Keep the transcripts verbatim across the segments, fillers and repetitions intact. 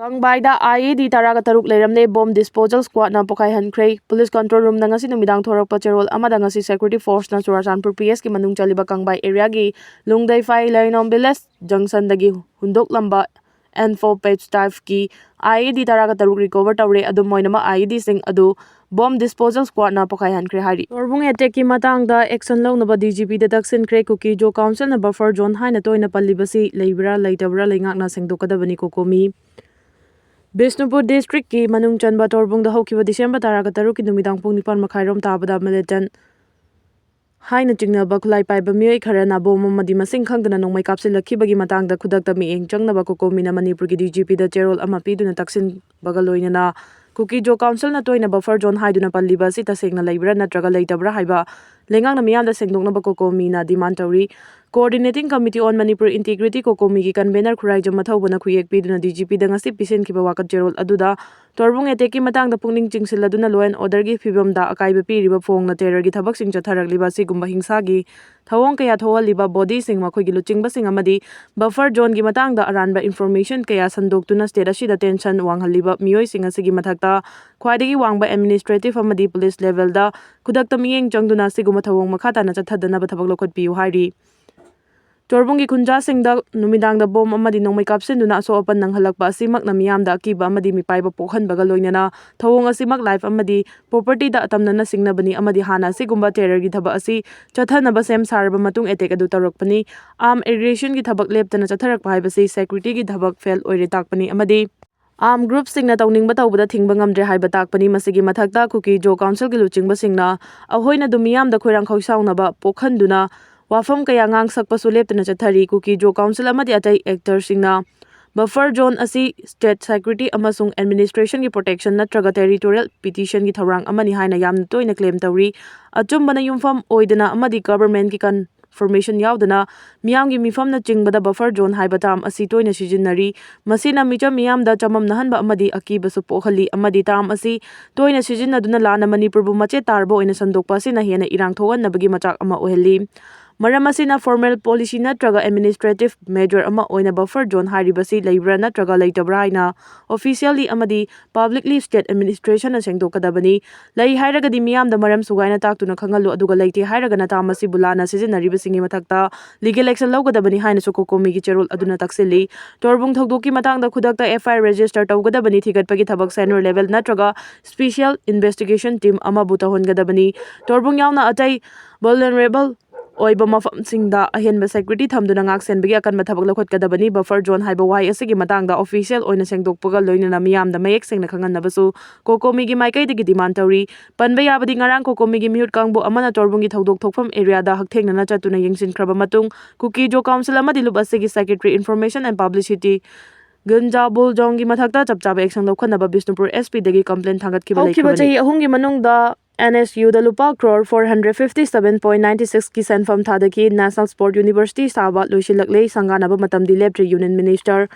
ꯀꯪꯕꯥꯏꯗ I E D ꯇꯔꯥꯒ ꯇꯔꯨꯛ ꯂꯩꯔꯝꯂꯦ, bomb disposal squadꯅ ꯄꯣꯈꯥꯏꯍꯟꯈ꯭ꯔꯦ꯫ Police control roomꯗ ꯉꯁꯤ ꯅꯨꯃꯤꯗꯥꯡ ꯊꯣꯔꯛꯄ ꯆꯦꯔꯣꯜ ꯑꯃꯗ ꯉꯁꯤ security forceꯅ ꯆꯨꯔꯥꯆꯥꯟꯄꯨꯔ P S ꯀꯤ ꯃꯅꯨꯡ ꯆꯜꯂꯤꯕ ꯀꯪꯕꯥꯏ areaꯒꯤ ꯂꯨꯡꯗꯩꯐꯥꯏ ꯂꯩꯅꯣꯝ village junctionꯗꯒꯤ ꯍꯨꯟꯗꯣꯛꯂꯝꯕ N four patch typeꯀꯤ I E D ꯇꯔꯥꯒ ꯇꯔꯨꯛ recover ꯇꯧꯔꯦ꯫ ꯑꯗꯨꯝ ꯑꯣꯏꯅꯃꯛ I E Dꯁꯤꯡ ꯑꯗꯨ bomb disposal squadꯅ ꯄꯣꯈꯥꯏꯍꯟꯈ꯭ꯔꯦ ꯍꯥꯏꯔꯤ꯫ ꯇꯣꯔꯕꯨꯡ attackꯀꯤ ꯃꯇꯥꯡꯗ action ꯂꯧꯅꯕ D G Pꯗ ꯇꯛꯁꯤꯟꯈ꯭ꯔꯦ꯫ ꯀꯨꯀꯤ ꯖꯣ councilꯅ buffer zone ꯍꯥꯏꯅ ꯇꯣꯏꯅ ꯄꯜꯂꯤꯕꯁꯤ ꯂꯩꯕ꯭ꯔꯥ ꯂꯩꯇꯕ꯭ꯔꯥ ꯂꯩꯉꯥꯛꯅ ꯁꯦꯡꯗꯣꯛꯀꯗꯕꯅꯤ꯫ ꯀꯣꯀꯣꯃꯤ ꯕꯤꯁꯅꯨꯄꯨꯔ districtꯀꯤ ꯃꯅꯨꯡ ꯆꯟꯕ ꯇꯣꯔꯕꯨꯡꯗ ꯍꯧꯈꯤꯕ December ꯇꯔꯥꯒ ꯇꯔꯨꯛꯀꯤ ꯅꯨꯃꯤꯗꯥꯡ ꯄꯨꯡ ꯅꯤꯄꯥꯟ ꯃꯈꯥꯏꯔꯣꯝ ꯇꯥꯕꯗ militant ꯍꯥꯏꯅ ꯆꯤꯡꯅꯕ ꯈꯨꯠꯂꯥꯏ ꯄꯥꯏꯕ ꯃꯤꯑꯣꯏ ꯈꯔꯅ bomb ꯑꯃꯗꯤ ꯃꯁꯤꯡ ꯈꯪꯗꯅ ꯅꯣꯡꯃꯩ ꯀꯥꯞꯁꯤꯜꯂꯛꯈꯤꯕꯒꯤ ꯃꯇꯥꯡꯗ ꯈꯨꯗꯛꯇ ꯃꯤꯠꯌꯦꯡ ꯆꯪꯅꯕ ꯀꯣꯀꯣꯃꯤꯅ ꯃꯅꯤꯄꯨꯔꯒꯤ D G Pꯗ ꯆꯦꯔꯣꯜ ꯑꯃ ꯄꯤꯗꯨꯅ ꯇꯛꯁꯤꯟꯕꯒ ꯂꯣꯏꯅꯅ ꯀꯨꯀꯤ ꯖꯣ councilꯅ ꯇꯣꯏꯅ buffer zone ꯍꯥꯏꯗꯨꯅ ꯄꯜꯂꯤꯕ ꯑꯁꯤ ꯇꯁꯦꯡꯅ ꯂꯩꯕ꯭ꯔꯥ ꯅꯠꯇ꯭ꯔꯒ ꯂꯩꯇꯕ꯭ꯔꯥ ꯍꯥꯏꯕ ꯂꯩꯉꯥꯛꯅ ꯃꯤꯌꯥꯝꯗ ꯁꯦꯡꯗꯣꯛꯅꯕ ꯀꯣꯀꯣꯃꯤꯅ demand ꯇꯧꯔꯤ꯫ Coordinating Committee on Manipur Integrity ꯀꯣꯀꯣꯃꯤꯒꯤ convener Khuraijam ꯃꯊꯧꯕꯅ ꯈꯨꯌꯦꯛ ꯄꯤꯗꯨꯅ D G Pꯗ ꯉꯁꯤ ꯄꯤꯁꯤꯟꯈꯤꯕ ꯋꯥꯀꯠ ꯆꯦꯔꯣꯜ ꯑꯗꯨꯗ ꯇꯣꯔꯕꯨꯡ attackꯀꯤ ꯃꯇꯥꯡꯗ ꯄꯨꯛꯅꯤꯡ ꯆꯤꯡꯁꯤꯜꯂꯗꯨꯅ law and orderꯒꯤ ꯐꯤꯕꯝꯗ ꯑꯀꯥꯏꯕ ꯄꯤꯔꯤꯕ ꯐꯣꯡꯅ terrorꯒꯤ ꯊꯕꯛꯁꯤꯡ ꯆꯠꯊꯔꯛꯂꯤꯕ ꯑꯁꯤꯒꯨꯝꯕ ꯍꯤꯡꯁꯥꯒꯤ ꯊꯧꯑꯣꯡ ꯀꯌꯥ ꯊꯣꯛꯍꯜꯂꯤꯕ bodyꯁꯤꯡ, ꯃꯈꯣꯏꯒꯤ ꯂꯨꯆꯤꯡꯕꯁꯤꯡ ꯑꯃꯗꯤ buffer zoneꯒꯤ ꯃꯇꯥꯡꯗ ꯑꯔꯥꯟꯕ information ꯀꯌꯥ ꯁꯟꯗꯣꯛꯇꯨꯅ state ꯑꯁꯤꯗ tension ꯋꯥꯡꯍꯜꯂꯤꯕ ꯃꯤꯑꯣꯏꯁꯤꯡ ꯑꯁꯤꯒꯤ ꯃꯊꯛꯇ ꯈ꯭ꯋꯥꯏꯗꯒꯤ ꯋꯥꯡꯕ administrative ꯑꯃꯗꯤ police levelꯗ ꯈꯨꯗꯛꯇ ꯃꯤꯠꯌꯦꯡ ꯆꯪꯗꯨꯅ ꯑꯁꯤꯒꯨꯝꯕ ꯊꯧꯑꯣꯡ ꯃꯈꯥ ꯇꯥꯅ ꯆꯠꯊꯗꯅꯕ ꯊꯕꯛ ꯂꯧꯈꯠꯄꯤꯌꯨ ꯍꯥꯏꯔꯤ꯫ ꯇꯣꯔꯕꯨꯡꯒꯤ ꯈꯨꯟꯖꯥꯁꯤꯡꯗ ꯅꯨꯃꯤꯗꯥꯡꯗ bomb ꯑꯃꯗꯤ ꯅꯣꯡꯃꯩ ꯀꯥꯞꯁꯤꯟꯗꯨꯅ ꯑꯁꯣꯛ ꯑꯄꯟ ꯅꯪꯍꯜꯂꯛꯄ ꯑꯁꯤꯃꯛꯅ ꯃꯤꯌꯥꯝꯗ ꯑꯀꯤꯕ ꯑꯃꯗꯤ ꯃꯤꯄꯥꯏꯕ ꯄꯣꯛꯍꯟꯕꯒ ꯂꯣꯏꯅꯅ ꯊꯧꯑꯣꯡ ꯑꯁꯤꯃꯛ life ꯑꯃꯗꯤ propertyꯗ ꯑꯇꯝꯅꯅ ꯁꯤꯡꯅꯕꯅꯤ ꯑꯃꯗꯤ ꯍꯥꯟꯅ ꯑꯁꯤꯒꯨꯝꯕ terrorꯒꯤ ꯊꯕꯛ ꯑꯁꯤ ꯆꯠꯊꯅꯕ ꯁꯦꯝ ꯁꯥꯔꯕ ꯃꯇꯨꯡ attack ꯑꯗꯨ ꯇꯧꯔꯛꯄꯅꯤ꯫ Arm aggressionꯒꯤ ꯊꯕꯛ ꯂꯦꯞꯇꯅ ꯆꯠꯊꯔꯛꯄ ꯍꯥꯏꯕꯁꯤ securityꯒꯤ ꯊꯕꯛ fail ꯑꯣꯏꯔꯦ ꯇꯥꯛꯄꯅꯤ ꯑꯃꯗꯤ arm groupꯁꯤꯡꯅ ꯇꯧꯅꯤꯡꯕ ꯇꯧꯕꯗ ꯊꯤꯡꯕ ꯉꯝꯗ꯭ꯔꯦ ꯍꯥꯏꯕ ꯇꯥꯛꯄꯅꯤ꯫ ꯃꯁꯤꯒꯤ ꯃꯊꯛꯇ ꯀꯨꯀꯤ ꯖꯣ councilꯒꯤ ꯂꯨꯆꯤꯡꯕꯁꯤꯡꯅ ꯑꯩꯈꯣꯏꯅ ꯑꯗꯨꯝ ꯃꯤꯌꯥꯝꯗ ꯈꯣꯏꯔꯥꯡ ꯈꯣꯏꯁꯥꯎꯅꯕ ꯄꯣꯛꯍꯟꯗꯨꯅ ꯋꯥꯐꯝ ꯀꯌꯥ ꯉꯥꯡꯁꯛꯄꯁꯨ ꯂꯦꯞꯇꯅ ꯆꯠꯊꯔꯤ꯫ ꯀꯨꯀꯤ ꯖꯣ council ꯑꯃꯗꯤ ꯑꯇꯩ actorꯁꯤꯡꯅ buffer zone ꯑꯁꯤ state security ꯑꯃꯁꯨꯡ administrationꯒꯤ protection ꯅꯠꯇ꯭ꯔꯒ territorial petitionꯒꯤ ꯊꯧꯔꯥꯡ ꯑꯃꯅꯤ ꯍꯥꯏꯅ ꯌꯥꯝꯅ ꯇꯣꯏꯅ claim ꯇꯧꯔꯤ꯫ ꯑꯆꯨꯝꯕꯅ ꯌꯨꯝꯐꯝ ꯑꯣꯏꯗꯅ ꯑꯃꯗꯤ governmentꯀꯤ confirmation ꯌꯥꯎꯗꯅ ꯃꯤꯌꯥꯝꯒꯤ ꯃꯤꯐꯝꯅ ꯆꯤꯡꯕꯗ buffer zone ꯍꯥꯏꯕ term ꯑꯁꯤ ꯇꯣꯏꯅ ꯁꯤꯖꯤꯟꯅꯔꯤ꯫ ꯃꯁꯤꯅ ꯃꯤꯆꯝ ꯃꯤꯌꯥꯝꯗ ꯆꯃꯝꯅꯍꯟꯕ ꯑꯃꯗꯤ ꯑꯀꯤꯕꯁꯨ ꯄꯣꯛꯍꯜꯂꯤ ꯑꯃꯗꯤ term ꯑꯁꯤ ꯇꯣꯏꯅ ꯁꯤꯖꯤꯟꯅꯗꯨꯅ ꯂꯥꯟꯅ ꯃꯅꯤꯄꯨꯔꯕꯨ ꯃꯆꯦꯠ ꯇꯥꯔꯕ ꯑꯣꯏꯅ ꯁꯟꯗꯣꯛꯄ ꯑꯁꯤꯅ ꯍꯦꯟꯅ ꯏꯔꯥꯡ ꯊꯣꯛꯍꯟꯅꯕꯒꯤ ꯃꯆꯥꯛ ꯑꯃ ꯑꯣꯏꯍꯜꯂꯤ꯫ ꯃꯔꯝ ꯑꯁꯤꯅ formal policy ꯅꯠꯇ꯭ꯔꯒ administrative measure ꯑꯃ ꯑꯣꯏꯅ buffer zone ꯍꯥꯏꯔꯤꯕꯁꯤ ꯂꯩꯕ꯭ꯔꯥ ꯅꯠꯇ꯭ꯔꯒ ꯂꯩꯇꯕ꯭ꯔꯥ ꯍꯥꯏꯅ officially ꯑꯃꯗꯤ publicly state administrationꯅ ꯁꯦꯡꯗꯣꯛꯀꯗꯕꯅꯤ꯫ ꯂꯩ ꯍꯥꯏꯔꯒꯗꯤ ꯃꯤꯌꯥꯝꯗ ꯃꯔꯝ ꯁꯨꯒꯥꯏꯅ ꯇꯥꯛꯇꯨꯅ ꯈꯪꯍꯜꯂꯨ, ꯑꯗꯨꯒ ꯂꯩꯇꯦ ꯍꯥꯏꯔꯒꯅ term ꯑꯁꯤꯕꯨ ꯂꯥꯟꯅ ꯁꯤꯖꯤꯟꯅꯔꯤꯕꯁꯤꯡꯒꯤ ꯃꯊꯛꯇ legal action ꯂꯧꯒꯗꯕꯅꯤ ꯍꯥꯏꯅꯁꯨ COCOMIꯒꯤ ꯆꯦꯔꯣꯜ ꯑꯗꯨꯅ ꯇꯛꯁꯤꯜꯂꯤ꯫ ꯇꯣꯔꯕꯨꯡ ꯊꯧꯗꯣꯛꯀꯤ ꯃꯇꯥꯡꯗ ꯈꯨꯗꯛꯇ FIR register ꯇꯧꯒꯗꯕꯅꯤ꯫ ꯊꯤꯒꯠꯄꯒꯤ ꯊꯕꯛ central level ꯅꯠꯇ꯭ꯔꯒ special investigation team ꯑꯃꯕꯨ ꯇꯧꯍꯟꯒꯗꯕꯅꯤ꯫ ꯇꯣꯔꯕꯨꯡ ꯌꯥꯎꯅ ꯑꯇꯩ vulnerable ꯑꯣꯏꯕ ꯃꯐꯝꯁꯤꯡꯗ ꯑꯍꯦꯟꯕ security ꯊꯝꯗꯨꯅ ꯉꯥꯛꯁꯦꯟꯕꯒꯤ ꯑꯀꯟꯕ ꯊꯕꯛ ꯂꯧꯈꯠꯀꯗꯕꯅꯤ꯫ Buffer zone ꯍꯥꯏꯕ ꯋꯥꯍꯩ ꯑꯁꯤꯒꯤ ꯃꯇꯥꯡꯗ official ꯑꯣꯏꯅ ꯁꯦꯡꯗꯣꯛꯄꯒ ꯂꯣꯏꯅꯅ ꯃꯤꯌꯥꯝꯗ ꯃꯌꯦꯛ ꯁꯦꯡꯅ ꯈꯪꯍꯟꯅꯕꯁꯨ COCOMIꯒꯤ ꯃꯥꯏꯀꯩꯗꯒꯤ demand ꯇꯧꯔꯤ꯫ ꯄꯟꯕ ꯌꯥꯕꯗꯤ, ꯉꯔꯥꯡ COCOMIꯒꯤ ꯃꯤꯍꯨꯠ ꯀꯥꯡꯕꯨ ꯑꯃꯅ ꯇꯣꯔꯕꯨꯡꯒꯤ ꯊꯧꯗꯣꯛ ꯊꯣꯛꯐꯝ areaꯗ ꯍꯛꯊꯦꯡꯅꯅ ꯆꯠꯇꯨꯅ ꯌꯦꯡꯁꯤꯟꯈ꯭ꯔꯕ ꯃꯇꯨꯡ, Kuki-Zo Council ꯑꯃꯗꯤ ꯂꯨꯞ ꯑꯁꯤꯒꯤ Secretary Information and Publicity Gunjabul Jongꯒꯤ ꯃꯊꯛꯇ ꯆꯞ ꯆꯥꯕ action ꯂꯧꯈꯠꯅꯕ ꯕꯤꯁꯅꯨꯄꯨꯔ SPꯗꯒꯤ complaint ꯊꯥꯡꯒꯠꯈꯤꯕ ꯍꯧꯈꯤꯕ ꯂꯩꯈꯤꯕꯅꯤ꯫ ꯆꯍꯤ ꯑꯍꯨꯝꯒꯤ ꯃꯅꯨꯡꯗ NSUꯗ ꯂꯨꯄꯥ crore four hundred fifty seven point nine sixꯀꯤ ꯁꯦꯟꯐꯝ ꯊꯥꯗꯈꯤ꯫ National Sport University ꯁꯥꯕ ꯂꯣꯏꯁꯤꯜꯂꯛꯂꯦ, ꯁꯪꯒꯥꯅꯕ ꯃꯇꯝꯗꯤ ꯂꯦꯞꯇ꯭ꯔꯤ꯫ Union Minister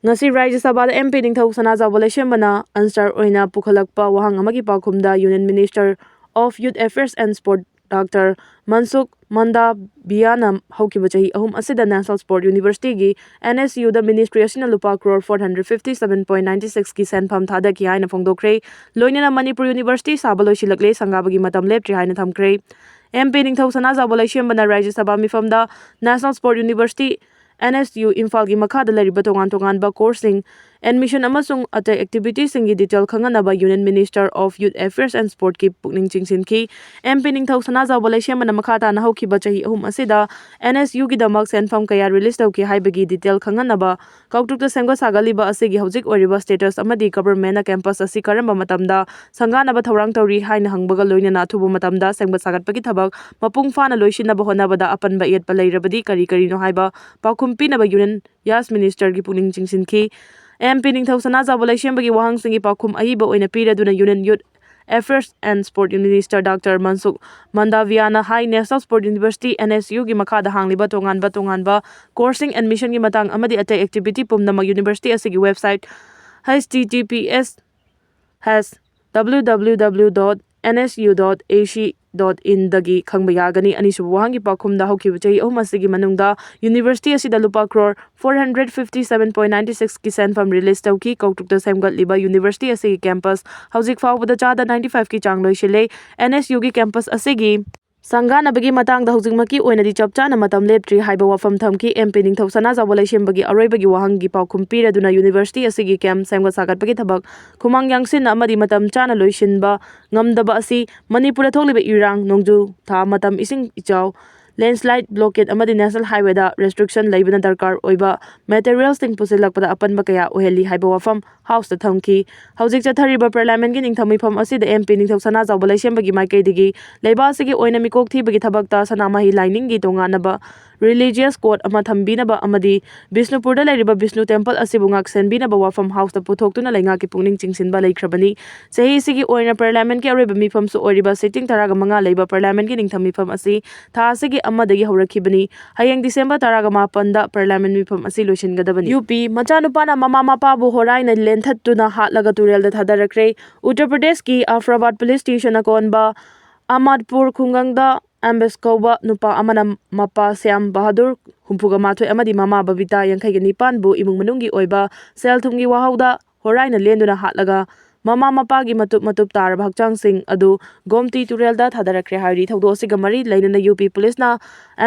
ꯉꯁꯤ ꯔꯥꯖ꯭ꯌ ꯁꯚꯥꯗ MP ꯅꯤꯡꯊꯧ ꯁꯅꯥꯖꯥꯎꯕ ꯂꯩꯁꯦꯝꯕꯅ answer ꯑꯣꯏꯅ ꯄꯨꯈꯠꯂꯛꯄ ꯋꯥꯍꯪ ꯑꯃꯒꯤ ꯄꯥꯎꯈꯨꯝꯗ Union Minister of Youth Affairs and Sport Doctor Mansukh Mandaviyaꯅ ꯍꯧꯈꯤꯕ ꯆꯍꯤ ꯑꯍꯨꯝ ꯑꯁꯤꯗ National Sport Universityꯒꯤ NSUꯗ ministry ꯑꯁꯤꯅ ꯂꯨꯄꯥ crore four hundred fifty seven point nine sixꯀꯤ ꯁꯦꯟꯐꯝ ꯊꯥꯗꯈꯤ ꯍꯥꯏꯅ ꯐꯣꯡꯗꯣꯛꯈ꯭ꯔꯦ꯫ ꯂꯣꯏꯅꯅ ꯃꯅꯤꯄꯨꯔ University ꯁꯥꯕ ꯂꯣꯏꯁꯤꯜꯂꯛꯂꯦ, ꯁꯪꯒꯥꯕꯒꯤ ꯃꯇꯝ ꯂꯦꯞꯇ꯭ꯔꯤ ꯍꯥꯏꯅ ꯊꯝꯈ꯭ꯔꯦ꯫ MP ꯅꯤꯡꯊꯧ ꯁꯅꯥꯖꯥꯎꯕ ꯂꯩꯁꯦꯝꯕꯅ ꯔꯥꯖ꯭ꯌ ꯁꯚꯥ ꯃꯤꯐꯝꯗ National Sport University, NSU, ꯏꯝꯐꯥꯜꯒꯤ ꯃꯈꯥꯗ ꯂꯩꯔꯤꯕ ꯇꯣꯉꯥꯟ ꯇꯣꯉꯥꯟꯕ courseꯁꯤꯡ, admission ꯑꯃꯁꯨꯡ ꯑꯇꯩ activityꯁꯤꯡꯒꯤ detail ꯈꯪꯍꯟꯅꯕ Union Minister of Youth Affairs and Sportꯀꯤ ꯄꯨꯛꯅꯤꯡ ꯆꯤꯡꯁꯤꯟꯈꯤ꯫ MP ꯅꯤꯡꯊꯧ ꯁꯅꯥꯖꯥꯎꯕ ꯂꯩꯁꯦꯝꯕꯅ ꯃꯈꯥ ꯇꯥꯅ ꯍꯧꯈꯤꯕ ꯆꯍꯤ ꯑꯍꯨꯝ ꯑꯁꯤꯗ NSUꯒꯤꯗꯃꯛ ꯁꯦꯟꯐꯝ ꯀꯌꯥ release ꯇꯧꯈꯤ ꯍꯥꯏꯕꯒꯤ detail ꯈꯪꯍꯟꯅꯕ ꯀꯥꯎꯇ꯭ꯔꯨꯛꯇ ꯁꯦꯝꯒꯠ ꯁꯥꯒꯠꯂꯤꯕ ꯑꯁꯤꯒꯤ ꯍꯧꯖꯤꯛ ꯑꯣꯏꯔꯤꯕ status ꯑꯃꯗꯤ governmentꯅ campus ꯑꯁꯤ ꯀꯔꯝꯕ ꯃꯇꯝꯗ ꯁꯪꯒꯥꯅꯕ ꯊꯧꯔꯥꯡ ꯇꯧꯔꯤ ꯍꯥꯏꯅ ꯍꯪꯕꯒ ꯂꯣꯏꯅꯅ ꯑꯊꯨꯕ ꯃꯇꯝꯗ ꯁꯦꯝꯒꯠ ꯁꯥꯒꯠꯄꯒꯤ ꯊꯕꯛ ꯃꯄꯨꯡ ꯐꯥꯅ ꯂꯣꯏꯁꯤꯟꯅꯕ ꯍꯣꯠꯅꯕꯗ ꯑꯄꯟꯕ ꯑꯌꯦꯠꯄ ꯂꯩꯔꯕꯗꯤ ꯀꯔꯤ ꯀꯔꯤꯅꯣ ꯍꯥꯏꯕ ꯄꯥꯎꯈꯨꯝ ꯄꯤꯅꯕ Union Youth Ministerꯒꯤ ꯄꯨꯛꯅꯤꯡ ꯆꯤꯡꯁꯤꯟꯈꯤ꯫ MP ꯅꯤꯡꯊꯧ ꯁꯅꯥꯖꯥꯎꯕ ꯂꯩꯁꯦꯝꯕꯒꯤ ꯋꯥꯍꯪꯁꯤꯡꯒꯤ ꯄꯥꯎꯈꯨꯝ ꯑꯏꯕ ꯑꯣꯏꯅ ꯄꯤꯔꯗꯨꯅ Union Youth Affairs and Sport Minister Doctor Mansukh Mandaviyaꯅ high, National Sport University, NSUꯒꯤ ꯃꯈꯥꯗ ꯍꯥꯡꯂꯤꯕ ꯇꯣꯉꯥꯟꯕ ꯇꯣꯉꯥꯟꯕ courseꯁꯤꯡ, admissionꯒꯤ ꯃꯇꯥꯡ ꯑꯃꯗꯤ ꯑꯇꯩ activity ꯄꯨꯝꯅꯃꯛ university ꯑꯁꯤꯒꯤ website https www N S U dot A C dot in ꯗꯒꯤ ꯈꯪꯕ ꯌꯥꯒꯅꯤ꯫ ꯑꯅꯤꯁꯨꯕ ꯋꯥꯍꯪꯒꯤ ꯄꯥꯎꯈꯨꯝꯗ, ꯍꯧꯈꯤꯕ ꯆꯍꯤ ꯑꯍꯨꯝ ꯑꯁꯤꯒꯤ ꯃꯅꯨꯡꯗ ꯌꯨꯅꯤꯚꯔꯁꯤꯇꯤ ꯑꯁꯤꯗ ꯂꯨꯄꯥ crore four hundred fifty seven point nine six ꯀꯤ ꯁꯦꯟꯐꯝ ꯔꯤꯂꯤꯖ ꯇꯧꯈꯤ꯫ ꯀꯧꯇ꯭ꯔꯨꯛꯇ ꯁꯦꯝꯒꯠꯂꯤꯕ ꯌꯨꯅꯤꯚꯔꯁꯤꯇꯤ ꯑꯁꯤꯒꯤ ꯀꯦꯝꯄꯁ ꯍꯧꯖꯤꯛ ꯐꯥꯎꯕꯗ ꯆꯥꯗ ninety five ꯀꯤ ꯆꯥꯡ ꯂꯣꯏꯁꯤꯜꯂꯦ꯫ N S U ꯒꯤ ꯀꯦꯝꯄꯁ ꯑꯁꯤꯒꯤ ꯁꯪꯒꯥꯅꯕꯒꯤ ꯃꯇꯥꯡꯗ ꯍꯧꯖꯤꯛꯃꯛꯀꯤ ꯑꯣꯏꯅꯗꯤ ꯆꯞ ꯆꯥꯅ ꯃꯇꯝ ꯂꯦꯞꯇ꯭ꯔꯤ ꯍꯥꯏꯕ ꯋꯥꯐꯝ ꯊꯝꯈꯤ꯫ M P ꯅꯤꯡꯊꯧ ꯁꯅꯥꯖꯥꯎꯕ ꯂꯩꯁꯦꯝꯕꯒꯤ ꯑꯔꯣꯏꯕꯒꯤ ꯋꯥꯍꯪꯒꯤ ꯄꯥꯎꯈꯨꯝ ꯄꯤꯔꯗꯨꯅ ꯌꯨꯅꯤꯚꯔꯁꯤꯇꯤ ꯑꯁꯤꯒꯤ ꯀꯦꯝꯞ ꯁꯦꯝꯒꯠ ꯁꯥꯒꯠꯄꯒꯤ ꯊꯕꯛ ꯈꯨꯃꯥꯡ ꯌꯥꯡꯁꯤꯟꯅ ꯑꯃꯗꯤ ꯃꯇꯝ ꯆꯥꯅ ꯂꯣꯏꯁꯤꯟꯕ ꯉꯝꯗꯕ ꯑꯁꯤ ꯃꯅꯤꯄꯨꯔꯗ ꯊꯣꯛꯂꯤꯕ ꯏꯔꯥꯡ, ꯅꯣꯡꯖꯨ ꯊꯥ ꯃꯇꯝ ꯏꯁꯤꯡ ꯏꯆꯥꯎ, ꯂꯦꯟꯁꯂꯥꯏꯠ, ꯕ꯭ꯂꯣꯀꯦꯠ ꯑꯃꯗꯤ ꯅꯦꯁꯅꯦꯜ ꯍꯥꯏꯋꯦꯗ ꯔꯦꯁꯇ꯭ꯔꯤꯛꯁꯟ ꯂꯩꯕꯅ ꯗꯔꯀꯥꯔ ꯑꯣꯏꯕ ꯃꯦꯇꯔꯤꯌꯦꯜꯁꯤꯡ ꯄꯨꯁꯤꯜꯂꯛꯄꯗ ꯑꯄꯟꯕ ꯀꯌꯥ ꯑꯣꯏꯍꯜꯂꯤ ꯍꯥꯏꯕ ꯋꯥꯐꯝ ꯍꯥꯎꯁꯇ ꯊꯝꯈꯤ꯫ ꯍꯧꯖꯤꯛ ꯆꯠꯊꯔꯤꯕ ꯄꯥꯔꯂꯤꯌꯥꯃꯦꯟꯒꯤ ꯅꯤꯡꯊꯧ ꯃꯤꯐꯝ ꯑꯁꯤꯗ M P ꯅꯤꯡꯊꯧ ꯁꯅꯥꯖꯥꯎꯕ ꯂꯩꯁꯦꯝꯕꯒꯤ ꯃꯥꯏꯀꯩꯗꯒꯤ ꯂꯩꯕꯥꯛ ꯑꯁꯤꯒꯤ ꯑꯣꯏꯅ ꯃꯤꯀꯣꯛ ꯊꯤꯕꯒꯤ ꯊꯕꯛꯇ ꯁꯅꯥꯃꯍꯤ ꯂꯥꯏꯅꯤꯡꯒꯤ ꯇꯣꯉꯥꯟꯅꯕ ꯔꯤꯂꯤꯖꯤꯌꯁ ꯀꯣꯗ ꯑꯃ ꯊꯝꯕꯤꯅꯕ ꯑꯃꯗꯤ ꯕꯤꯁꯅꯨꯄꯨꯔꯗ ꯂꯩꯔꯤꯕ ꯕꯤꯁꯅꯨ ꯇꯦꯝꯄꯜ ꯑꯁꯤꯕꯨ ꯉꯥꯛꯁꯦꯟꯕꯤꯅꯕ ꯋꯥꯐꯝ ꯍꯥꯎꯁꯇ ꯄꯨꯊꯣꯛꯇꯨꯅ ꯂꯩꯉꯥꯛꯀꯤ ꯄꯨꯛꯅꯤꯡ ꯆꯤꯡꯁꯤꯟꯕ ꯂꯩꯈ꯭ꯔꯕꯅꯤ꯫ ꯆꯍꯤ ꯑꯁꯤꯒꯤ ꯑꯣꯏꯅ ꯄꯥꯔꯂꯤꯌꯥꯃꯦꯟꯒꯤ ꯑꯔꯣꯏꯕ ꯃꯤꯐꯝꯁꯨ ꯑꯣꯏꯔꯤꯕ ꯁꯤꯇꯤꯡ ꯇꯔꯥꯒ ꯃꯉꯥ ꯂꯩꯕ ꯄꯥꯔꯂꯤꯌꯥꯃꯦꯟꯒꯤ ꯅꯤꯡꯊꯧ ꯃꯤꯐꯝ ꯑꯁꯤ ꯊꯥ ꯑꯁꯤꯒꯤ ꯑꯃꯗꯒꯤ ꯍꯧꯔꯛꯈꯤꯕꯅꯤ꯫ ꯍꯌꯦꯡ ꯗꯤꯁꯦꯝꯕꯔ ꯇꯔꯥꯒ ꯃꯥꯄꯟꯗ ꯄꯥꯔꯂꯤꯌꯥꯃꯦꯟ ꯃꯤꯐꯝ ꯑꯁꯤ ꯂꯣꯏꯁꯤꯟꯒꯗꯕꯅꯤ꯫ ꯌꯨ ꯄꯤ ꯃꯆꯥꯅꯨꯄꯥꯅ ꯃꯃꯥ ꯃꯄꯥꯕꯨ ꯍꯣꯔꯥꯏꯅ ꯂꯦꯟꯊꯠꯇꯨꯅ ꯍꯥꯠꯂꯒ ꯇꯨꯔꯦꯜꯗ ꯊꯥꯗꯔꯛꯈ꯭ꯔꯦ꯫ ꯎꯠꯇꯔ ꯄ꯭ꯔꯗꯦꯁꯀꯤ ꯑꯐ꯭ꯔꯥꯕꯥꯗ ꯄꯨꯂꯤꯁ ꯁ꯭ꯇꯦꯁꯟ ꯑꯀꯣꯟꯕ ꯑꯃꯥꯗꯄꯨꯔ ꯈꯨꯡꯒꯪꯗ ꯑꯦꯝꯕꯦꯁ ꯀꯧꯕ ꯅꯨꯄꯥ ꯑꯃꯅ ꯃꯄꯥ ꯁ꯭ꯌꯥꯝ ꯕꯍꯥꯗꯨꯔ ꯍꯨꯝꯐꯨꯒ ꯃꯥꯊꯣꯏ ꯑꯃꯗꯤ ꯃꯃꯥ ꯕꯕꯤꯇꯥ ꯌꯥꯡꯈꯩꯒ ꯅꯤꯄꯥꯟꯕꯨ ꯏꯃꯨꯡ ꯃꯅꯨꯡꯒꯤ ꯑꯣꯏꯕ ꯁꯦꯜ ꯊꯨꯝꯒꯤ ꯋꯥꯍꯧꯗ ꯍꯣꯔꯥꯏꯅ ꯂꯦꯟꯗꯨꯅ ꯍꯥꯠꯂꯒ ꯃꯃꯥ ꯃꯄꯥꯒꯤ ꯃꯇꯨꯞ ꯃꯇꯨꯞ ꯇꯥꯔꯕ ꯍꯛꯆꯥꯡꯁꯤꯡ ꯑꯗꯨ ꯒꯣꯝꯇꯤ ꯇꯨꯔꯦꯜꯗ ꯊꯥꯗꯔꯛꯈ꯭ꯔꯦ ꯍꯥꯏꯔꯤ꯫ ꯊꯧꯗꯣꯛ ꯑꯁꯤꯒ ꯃꯔꯤ ꯂꯩꯅꯅ ꯌꯨ ꯄꯤ ꯄꯨꯂꯤꯁꯅ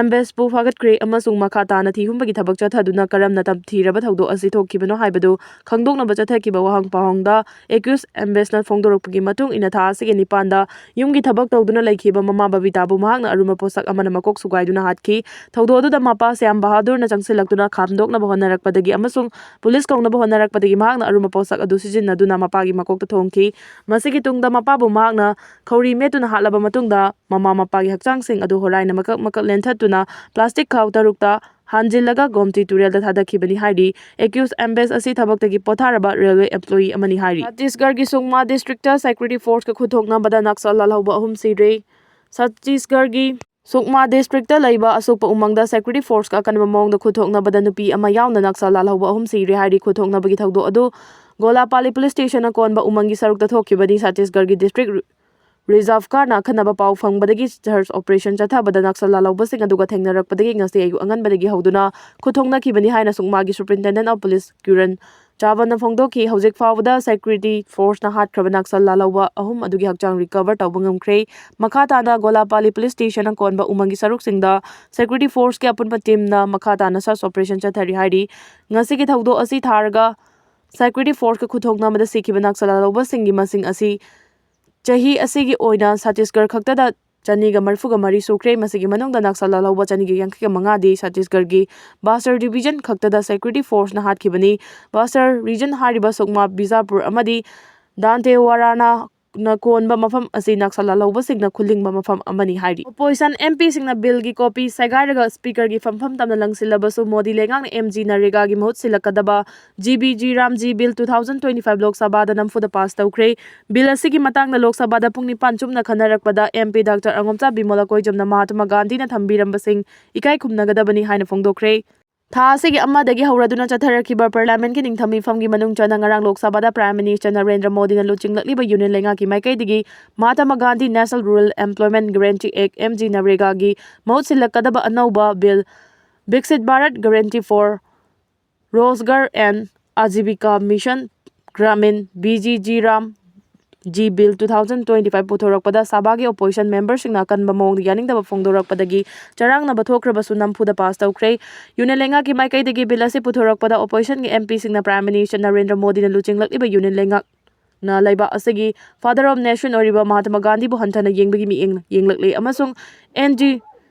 ꯑꯦꯝꯕꯦꯁꯄꯨ ꯐꯥꯒꯠꯈ꯭ꯔꯦ ꯑꯃꯁꯨꯡ ꯃꯈꯥ ꯇꯥꯅ ꯊꯤꯍꯨꯝꯕꯒꯤ ꯊꯕꯛ ꯆꯠꯊꯗꯨꯅ ꯀꯔꯝꯅ ꯇꯝꯊꯤꯔꯕ ꯊꯧꯗꯣꯛ ꯑꯁꯤ ꯊꯣꯛꯈꯤꯕꯅꯣ ꯍꯥꯏꯕꯗꯨ ꯈꯪꯗꯣꯛꯅꯕ ꯆꯠꯊꯈꯤꯕ ꯋꯥꯍꯪ ꯄꯥꯎꯍꯪꯗ ꯑꯦꯀ꯭ꯌꯨꯁ ꯑꯦꯝꯕꯦꯁꯅ ꯐꯣꯡꯗꯣꯔꯛꯄꯒꯤ ꯃꯇꯨꯡ ꯏꯟꯅ ꯊꯥ ꯑꯁꯤꯒꯤ ꯅꯤꯄꯥꯟꯗ ꯌꯨꯝꯒꯤ ꯊꯕꯛ ꯇꯧꯗꯨꯅ ꯂꯩꯈꯤꯕ ꯃꯃꯥ ꯕꯕꯤꯇꯥꯕꯨ ꯃꯍꯥꯛꯅ ꯑꯔꯨꯝꯕ ꯄꯣꯠꯁꯛ ꯑꯃꯅ ꯃꯀꯣꯛ ꯁꯨꯒꯥꯏꯗꯨꯅ ꯍꯥꯠꯈꯤ꯫ ꯊꯧꯗꯣꯛ ꯑꯗꯨꯗ ꯃꯄꯥ ꯁ꯭ꯌꯥꯝ ꯕꯍꯥꯗꯨꯔꯅ ꯆꯪꯁꯤꯜꯂꯛꯇꯨꯅ ꯈꯥꯝꯗꯣꯛꯅꯕ ꯍꯣꯠꯅꯔꯛꯄꯗꯒꯤ ꯑꯃꯁꯨꯡ ꯄꯨꯂꯤꯁ ꯀꯧꯅꯕ ꯍꯣꯠꯅꯔꯛꯄꯗꯒꯤ ꯃꯍꯥꯛꯅ ꯑꯔꯨꯝꯕ ꯄꯣꯠꯁꯛ ꯑꯗꯨ ꯁꯤꯖꯤꯟꯅꯗꯨꯅ ꯃꯄꯥꯒꯤ ꯃꯀꯣꯛꯇ ꯊꯣꯝꯈꯤ꯫ ꯃꯁꯤꯒꯤ ꯇꯨꯡꯗ ꯃꯄꯥꯕꯨ ꯃꯍꯥꯛꯅ ꯈꯧꯔꯤ ꯃꯦꯠꯇꯨꯅ ꯍꯥꯠꯂꯕ ꯃꯇꯨꯡꯗ ꯃꯃꯥ ꯃꯄꯥꯒꯤ ꯍꯛꯆꯥꯡꯁꯤꯡ ꯑꯗꯨ ꯍꯣꯔꯥꯏꯅ ꯃꯀꯛ ꯃꯀꯛ ꯂꯦꯟꯊꯠꯇꯨꯅ ꯄ꯭ꯂꯥꯁꯇꯤꯛ ꯈꯥꯎ ꯇꯔꯨꯛꯇ ꯍꯥꯟꯖꯤꯜꯂꯒ ꯒꯣꯝꯇꯤ ꯇꯨꯔꯦꯜꯗ ꯊꯥꯗꯈꯤꯕꯅꯤ ꯍꯥꯏꯔꯤ꯫ ꯑꯦꯀ꯭ꯌꯨꯁ ꯑꯦꯝꯕꯦꯁ ꯑꯁꯤ ꯊꯕꯛꯇꯒꯤ ꯄꯣꯊꯥꯔꯕ ꯔꯦꯜꯋꯦ ꯑꯦꯝꯄ꯭ꯂꯣꯌꯤ ꯑꯃꯅꯤ ꯍꯥꯏꯔꯤ꯫ ꯆꯇꯤꯁꯒꯔꯒꯤ ꯁꯨꯛꯃꯥ ꯗꯤꯁꯇ꯭ꯔꯤꯛꯇ ꯁꯦꯀ꯭ꯌꯨꯔꯤꯇꯤ ꯐꯣꯔꯁꯀ ꯈꯨꯠꯊꯣꯛꯅꯕꯗ ꯅꯛꯁꯜ ꯂꯥꯜꯍꯧꯕ ꯑꯍꯨꯝ ꯁꯤꯔꯦ꯫ ꯆꯇꯤꯁꯒꯔꯒꯤ ꯁꯨꯛꯃꯥ ꯗꯤꯁꯇ꯭ꯔꯤꯛꯇ ꯂꯩꯕ ꯑꯁꯣꯛꯄ ꯎꯃꯪꯗ ꯁꯦꯀ꯭ꯌꯨꯔꯤꯇꯤ ꯐꯣꯔꯁꯀ ꯑꯀꯟꯕ ꯃꯑꯣꯡꯗ ꯈꯨꯠꯊꯣꯛꯅꯕꯗ ꯅꯨꯄꯤ ꯑꯃ ꯌꯥꯎꯅ ꯅꯛꯁꯜ ꯂꯥꯜꯍꯧꯕ ꯑꯍꯨꯝ ꯁꯤꯔꯦ ꯍꯥꯏꯔꯤ꯫ ꯈꯨꯠꯊꯣꯛꯅꯕꯒꯤ ꯊꯧꯗꯣꯛ ꯑꯗꯨ ꯒꯣꯂꯥꯄꯥꯂꯤ ꯄꯨꯂꯤꯁ ꯁ꯭ꯇꯦꯁꯟꯅ ꯀꯣꯟꯕ ꯎꯃꯪꯒꯤ ꯁꯔꯨꯛꯇ ꯊꯣꯛꯈꯤꯕꯅꯤ꯫ ꯆꯇꯤꯁꯒꯔꯒꯤ ꯗꯤꯁꯇ꯭ꯔꯤꯛ Reserve Guardꯅ ꯑꯈꯟꯅꯕ ꯄꯥꯎ ꯐꯪꯕꯗꯒꯤ search operation ꯆꯠꯊꯕꯗ ꯅꯛꯁꯜ ꯂꯥꯜꯍꯧꯕꯁꯤꯡ ꯑꯗꯨꯒ ꯊꯦꯡꯅꯔꯛꯄꯗꯒꯤ ꯉꯁꯤ ꯑꯌꯨꯛ ꯑꯉꯟꯕꯗꯒꯤ ꯍꯧꯗꯨꯅ ꯈꯨꯠꯊꯣꯛꯅꯈꯤꯕꯅꯤ ꯍꯥꯏꯅ ꯁꯨꯛꯃꯥꯒꯤ Superintendent of Police ꯀꯤꯔꯟ ꯆꯥꯕꯅ ꯐꯣꯡꯗꯣꯛꯈꯤ꯫ ꯍꯧꯖꯤꯛ ꯐꯥꯎꯕꯗ security forceꯅ ꯍꯥꯠꯈ꯭ꯔꯕ ꯅꯛꯁꯜ ꯂꯥꯜꯍꯧꯕ ꯑꯍꯨꯝ ꯑꯗꯨꯒꯤ ꯍꯛꯆꯥꯡ recover ꯇꯧꯕ ꯉꯝꯈ꯭ꯔꯦ꯫ ꯃꯈꯥ ꯇꯥꯅ ꯒꯣꯂꯥꯄꯥꯂꯤ Police Stationꯅ ꯀꯣꯟꯕ ꯎꯃꯪꯒꯤ ꯁꯔꯨꯛꯁꯤꯡꯗ security forceꯀꯤ ꯑꯄꯨꯟꯕ teamꯅ ꯃꯈꯥ ꯇꯥꯅ search operation ꯆꯠꯊꯔꯤ ꯍꯥꯏꯔꯤ꯫ ꯉꯁꯤꯒꯤ ꯊꯧꯗꯣꯛ ꯑꯁꯤ ꯊꯥꯔꯒ security forceꯀ ꯈꯨꯠꯊꯣꯛꯅꯕꯗ ꯁꯤꯈꯤꯕ ꯅꯛꯁꯜ ꯂꯥꯜꯍꯧꯕꯁꯤꯡꯒꯤ ꯃꯁꯤꯡ ꯑꯁꯤ ꯆꯍꯤ ꯑꯁꯤꯒꯤ ꯑꯣꯏꯅ ꯆꯇꯤꯁꯒꯔ ꯈꯛꯇꯗ ꯆꯅꯤꯒ ꯃꯔꯤꯐꯨꯒ ꯃꯔꯤ ꯁꯨꯈ꯭ꯔꯦ꯫ ꯃꯁꯤꯒꯤ ꯃꯅꯨꯡꯗ ꯅꯛꯁꯜ ꯂꯥꯜꯍꯧꯕ ꯆꯅꯤꯒ ꯌꯥꯡꯈꯩꯒ ꯃꯉꯥꯗꯤ ꯆꯇꯤꯁꯒꯔꯒꯤ ꯕꯁꯇꯔ division ꯈꯛꯇꯗ security forceꯅ ꯍꯥꯠꯈꯤꯕꯅꯤ꯫ ꯕꯁꯇꯔ region ꯍꯥꯏꯔꯤꯕ ꯁꯨꯛꯃꯥ, ꯕꯤꯖꯥꯄꯨꯔ ꯑꯃꯗꯤ ꯗꯥꯟꯇꯦꯋꯥꯔꯥꯅ ꯅ ꯀꯣꯟꯕ ꯃꯐꯝ ꯑꯁꯤ ꯅꯛꯁꯜ ꯂꯥꯜꯍꯧꯕꯁꯤꯡꯅ ꯈꯨꯜꯂꯤꯡꯕ ꯃꯐꯝ ꯑꯃꯅꯤ ꯍꯥꯏꯔꯤ꯫ Opposition MPꯁꯤꯡꯅ billꯒꯤ copy ꯁꯦꯒꯥꯏꯔꯒ speakerꯒꯤ ꯐꯝꯐꯝ ꯇꯝꯅ ꯂꯪꯁꯤꯜꯂꯕꯁꯨ ꯃꯣꯗꯤ ꯂꯩꯉꯥꯛꯅ MG ꯅꯔꯦꯒꯥꯒꯤ ꯃꯍꯨꯠ ꯁꯤꯜꯂꯛꯀꯗꯕ GBG Ramji Bill two thousand twenty five ꯂꯣꯛ ꯁꯚꯥꯗ ꯅꯝꯐꯨꯗ pass ꯇꯧꯈ꯭ꯔꯦ꯫ Bill ꯑꯁꯤꯒꯤ ꯃꯇꯥꯡꯗ ꯂꯣꯛ ꯁꯚꯥꯗ ꯄꯨꯡ ꯅꯤꯄꯥꯟ ꯆꯨꯞꯅ ꯈꯟꯅꯔꯛꯄꯗ MP Doctor ꯑꯉꯣꯝꯆꯥ ꯕꯤꯃꯣꯂꯥ ꯀꯣꯏꯖꯝꯅ ꯃꯍꯥꯇꯃꯥ ꯒꯥꯟꯙꯤꯅ ꯊꯝꯕꯤꯔꯝꯕꯁꯤꯡ ꯏꯀꯥꯏ ꯈꯨꯝꯅꯒꯗꯕꯅꯤ ꯍꯥꯏꯅ ꯐꯣꯡꯗꯣꯛꯈ꯭ꯔꯦ꯫ ꯊꯥ ꯑꯁꯤꯒꯤ ꯑꯃꯗꯒꯤ ꯍꯧꯔꯗꯨꯅ ꯆꯠꯊꯔꯛꯈꯤꯕ Parliamentꯀꯤ ꯅꯤꯡꯊꯝ ꯃꯤꯐꯝꯒꯤ ꯃꯅꯨꯡ ꯆꯟꯅ ꯉꯔꯥꯡ ꯂꯣꯛ ꯁꯚꯥꯗ Prime Minister ꯅꯔꯦꯟꯗ꯭ꯔ ꯃꯣꯗꯤꯅ ꯂꯨꯆꯤꯡꯂꯛꯂꯤꯕ Union ꯂꯩꯉꯥꯛꯀꯤ ꯃꯥꯏꯀꯩꯗꯒꯤ Mahatma Gandhi National Rural Employment Guarantee Act, MG ꯅꯔꯦꯒꯥꯒꯤ ꯃꯍꯨꯠ ꯁꯤꯜꯂꯛꯀꯗꯕ ꯑꯅꯧꯕ Bill Viksit Bharat Guarantee for Rozgar and Ajivika Mission Gramin, VGG Ram G Bill two thousand twenty five ꯄꯨꯊꯣꯔꯛꯄꯗ ꯁꯚꯥꯒꯤ opposition memberꯁꯤꯡꯅ ꯑꯀꯟꯕ ꯃꯑꯣꯡꯗ ꯌꯥꯅꯤꯡꯗꯕ ꯐꯣꯡꯗꯣꯔꯛꯄꯗꯒꯤ ꯆꯔꯥꯡꯅꯕ ꯊꯣꯛꯈ꯭ꯔꯕꯁꯨ ꯅꯝꯐꯨꯗ pass ꯇꯧꯈ꯭ꯔꯦ꯫ Union ꯂꯩꯉꯥꯛꯀꯤ ꯃꯥꯏꯀꯩꯗꯒꯤ bill ꯑꯁꯤ ꯄꯨꯊꯣꯔꯛꯄꯗ oppositionꯒꯤ MPꯁꯤꯡꯅ Prime Minister ꯅꯔꯦꯟꯗ꯭ꯔ ꯃꯣꯗꯤꯅ ꯂꯨꯆꯤꯡꯂꯛꯂꯤꯕ Union ꯂꯩꯉꯥꯛꯅ ꯂꯩꯕꯥꯛ ꯑꯁꯤꯒꯤ Father of Nation ꯑꯣꯏꯔꯤꯕ ꯃꯍꯥꯇꯃꯥ ꯒꯥꯟꯙꯤꯕꯨ ꯍꯟꯊꯅ ꯌꯦꯡꯕꯒꯤ ꯃꯤꯠꯌꯦꯡ ꯌꯦꯡꯂꯛꯂꯦ ꯑꯃꯁꯨꯡ NG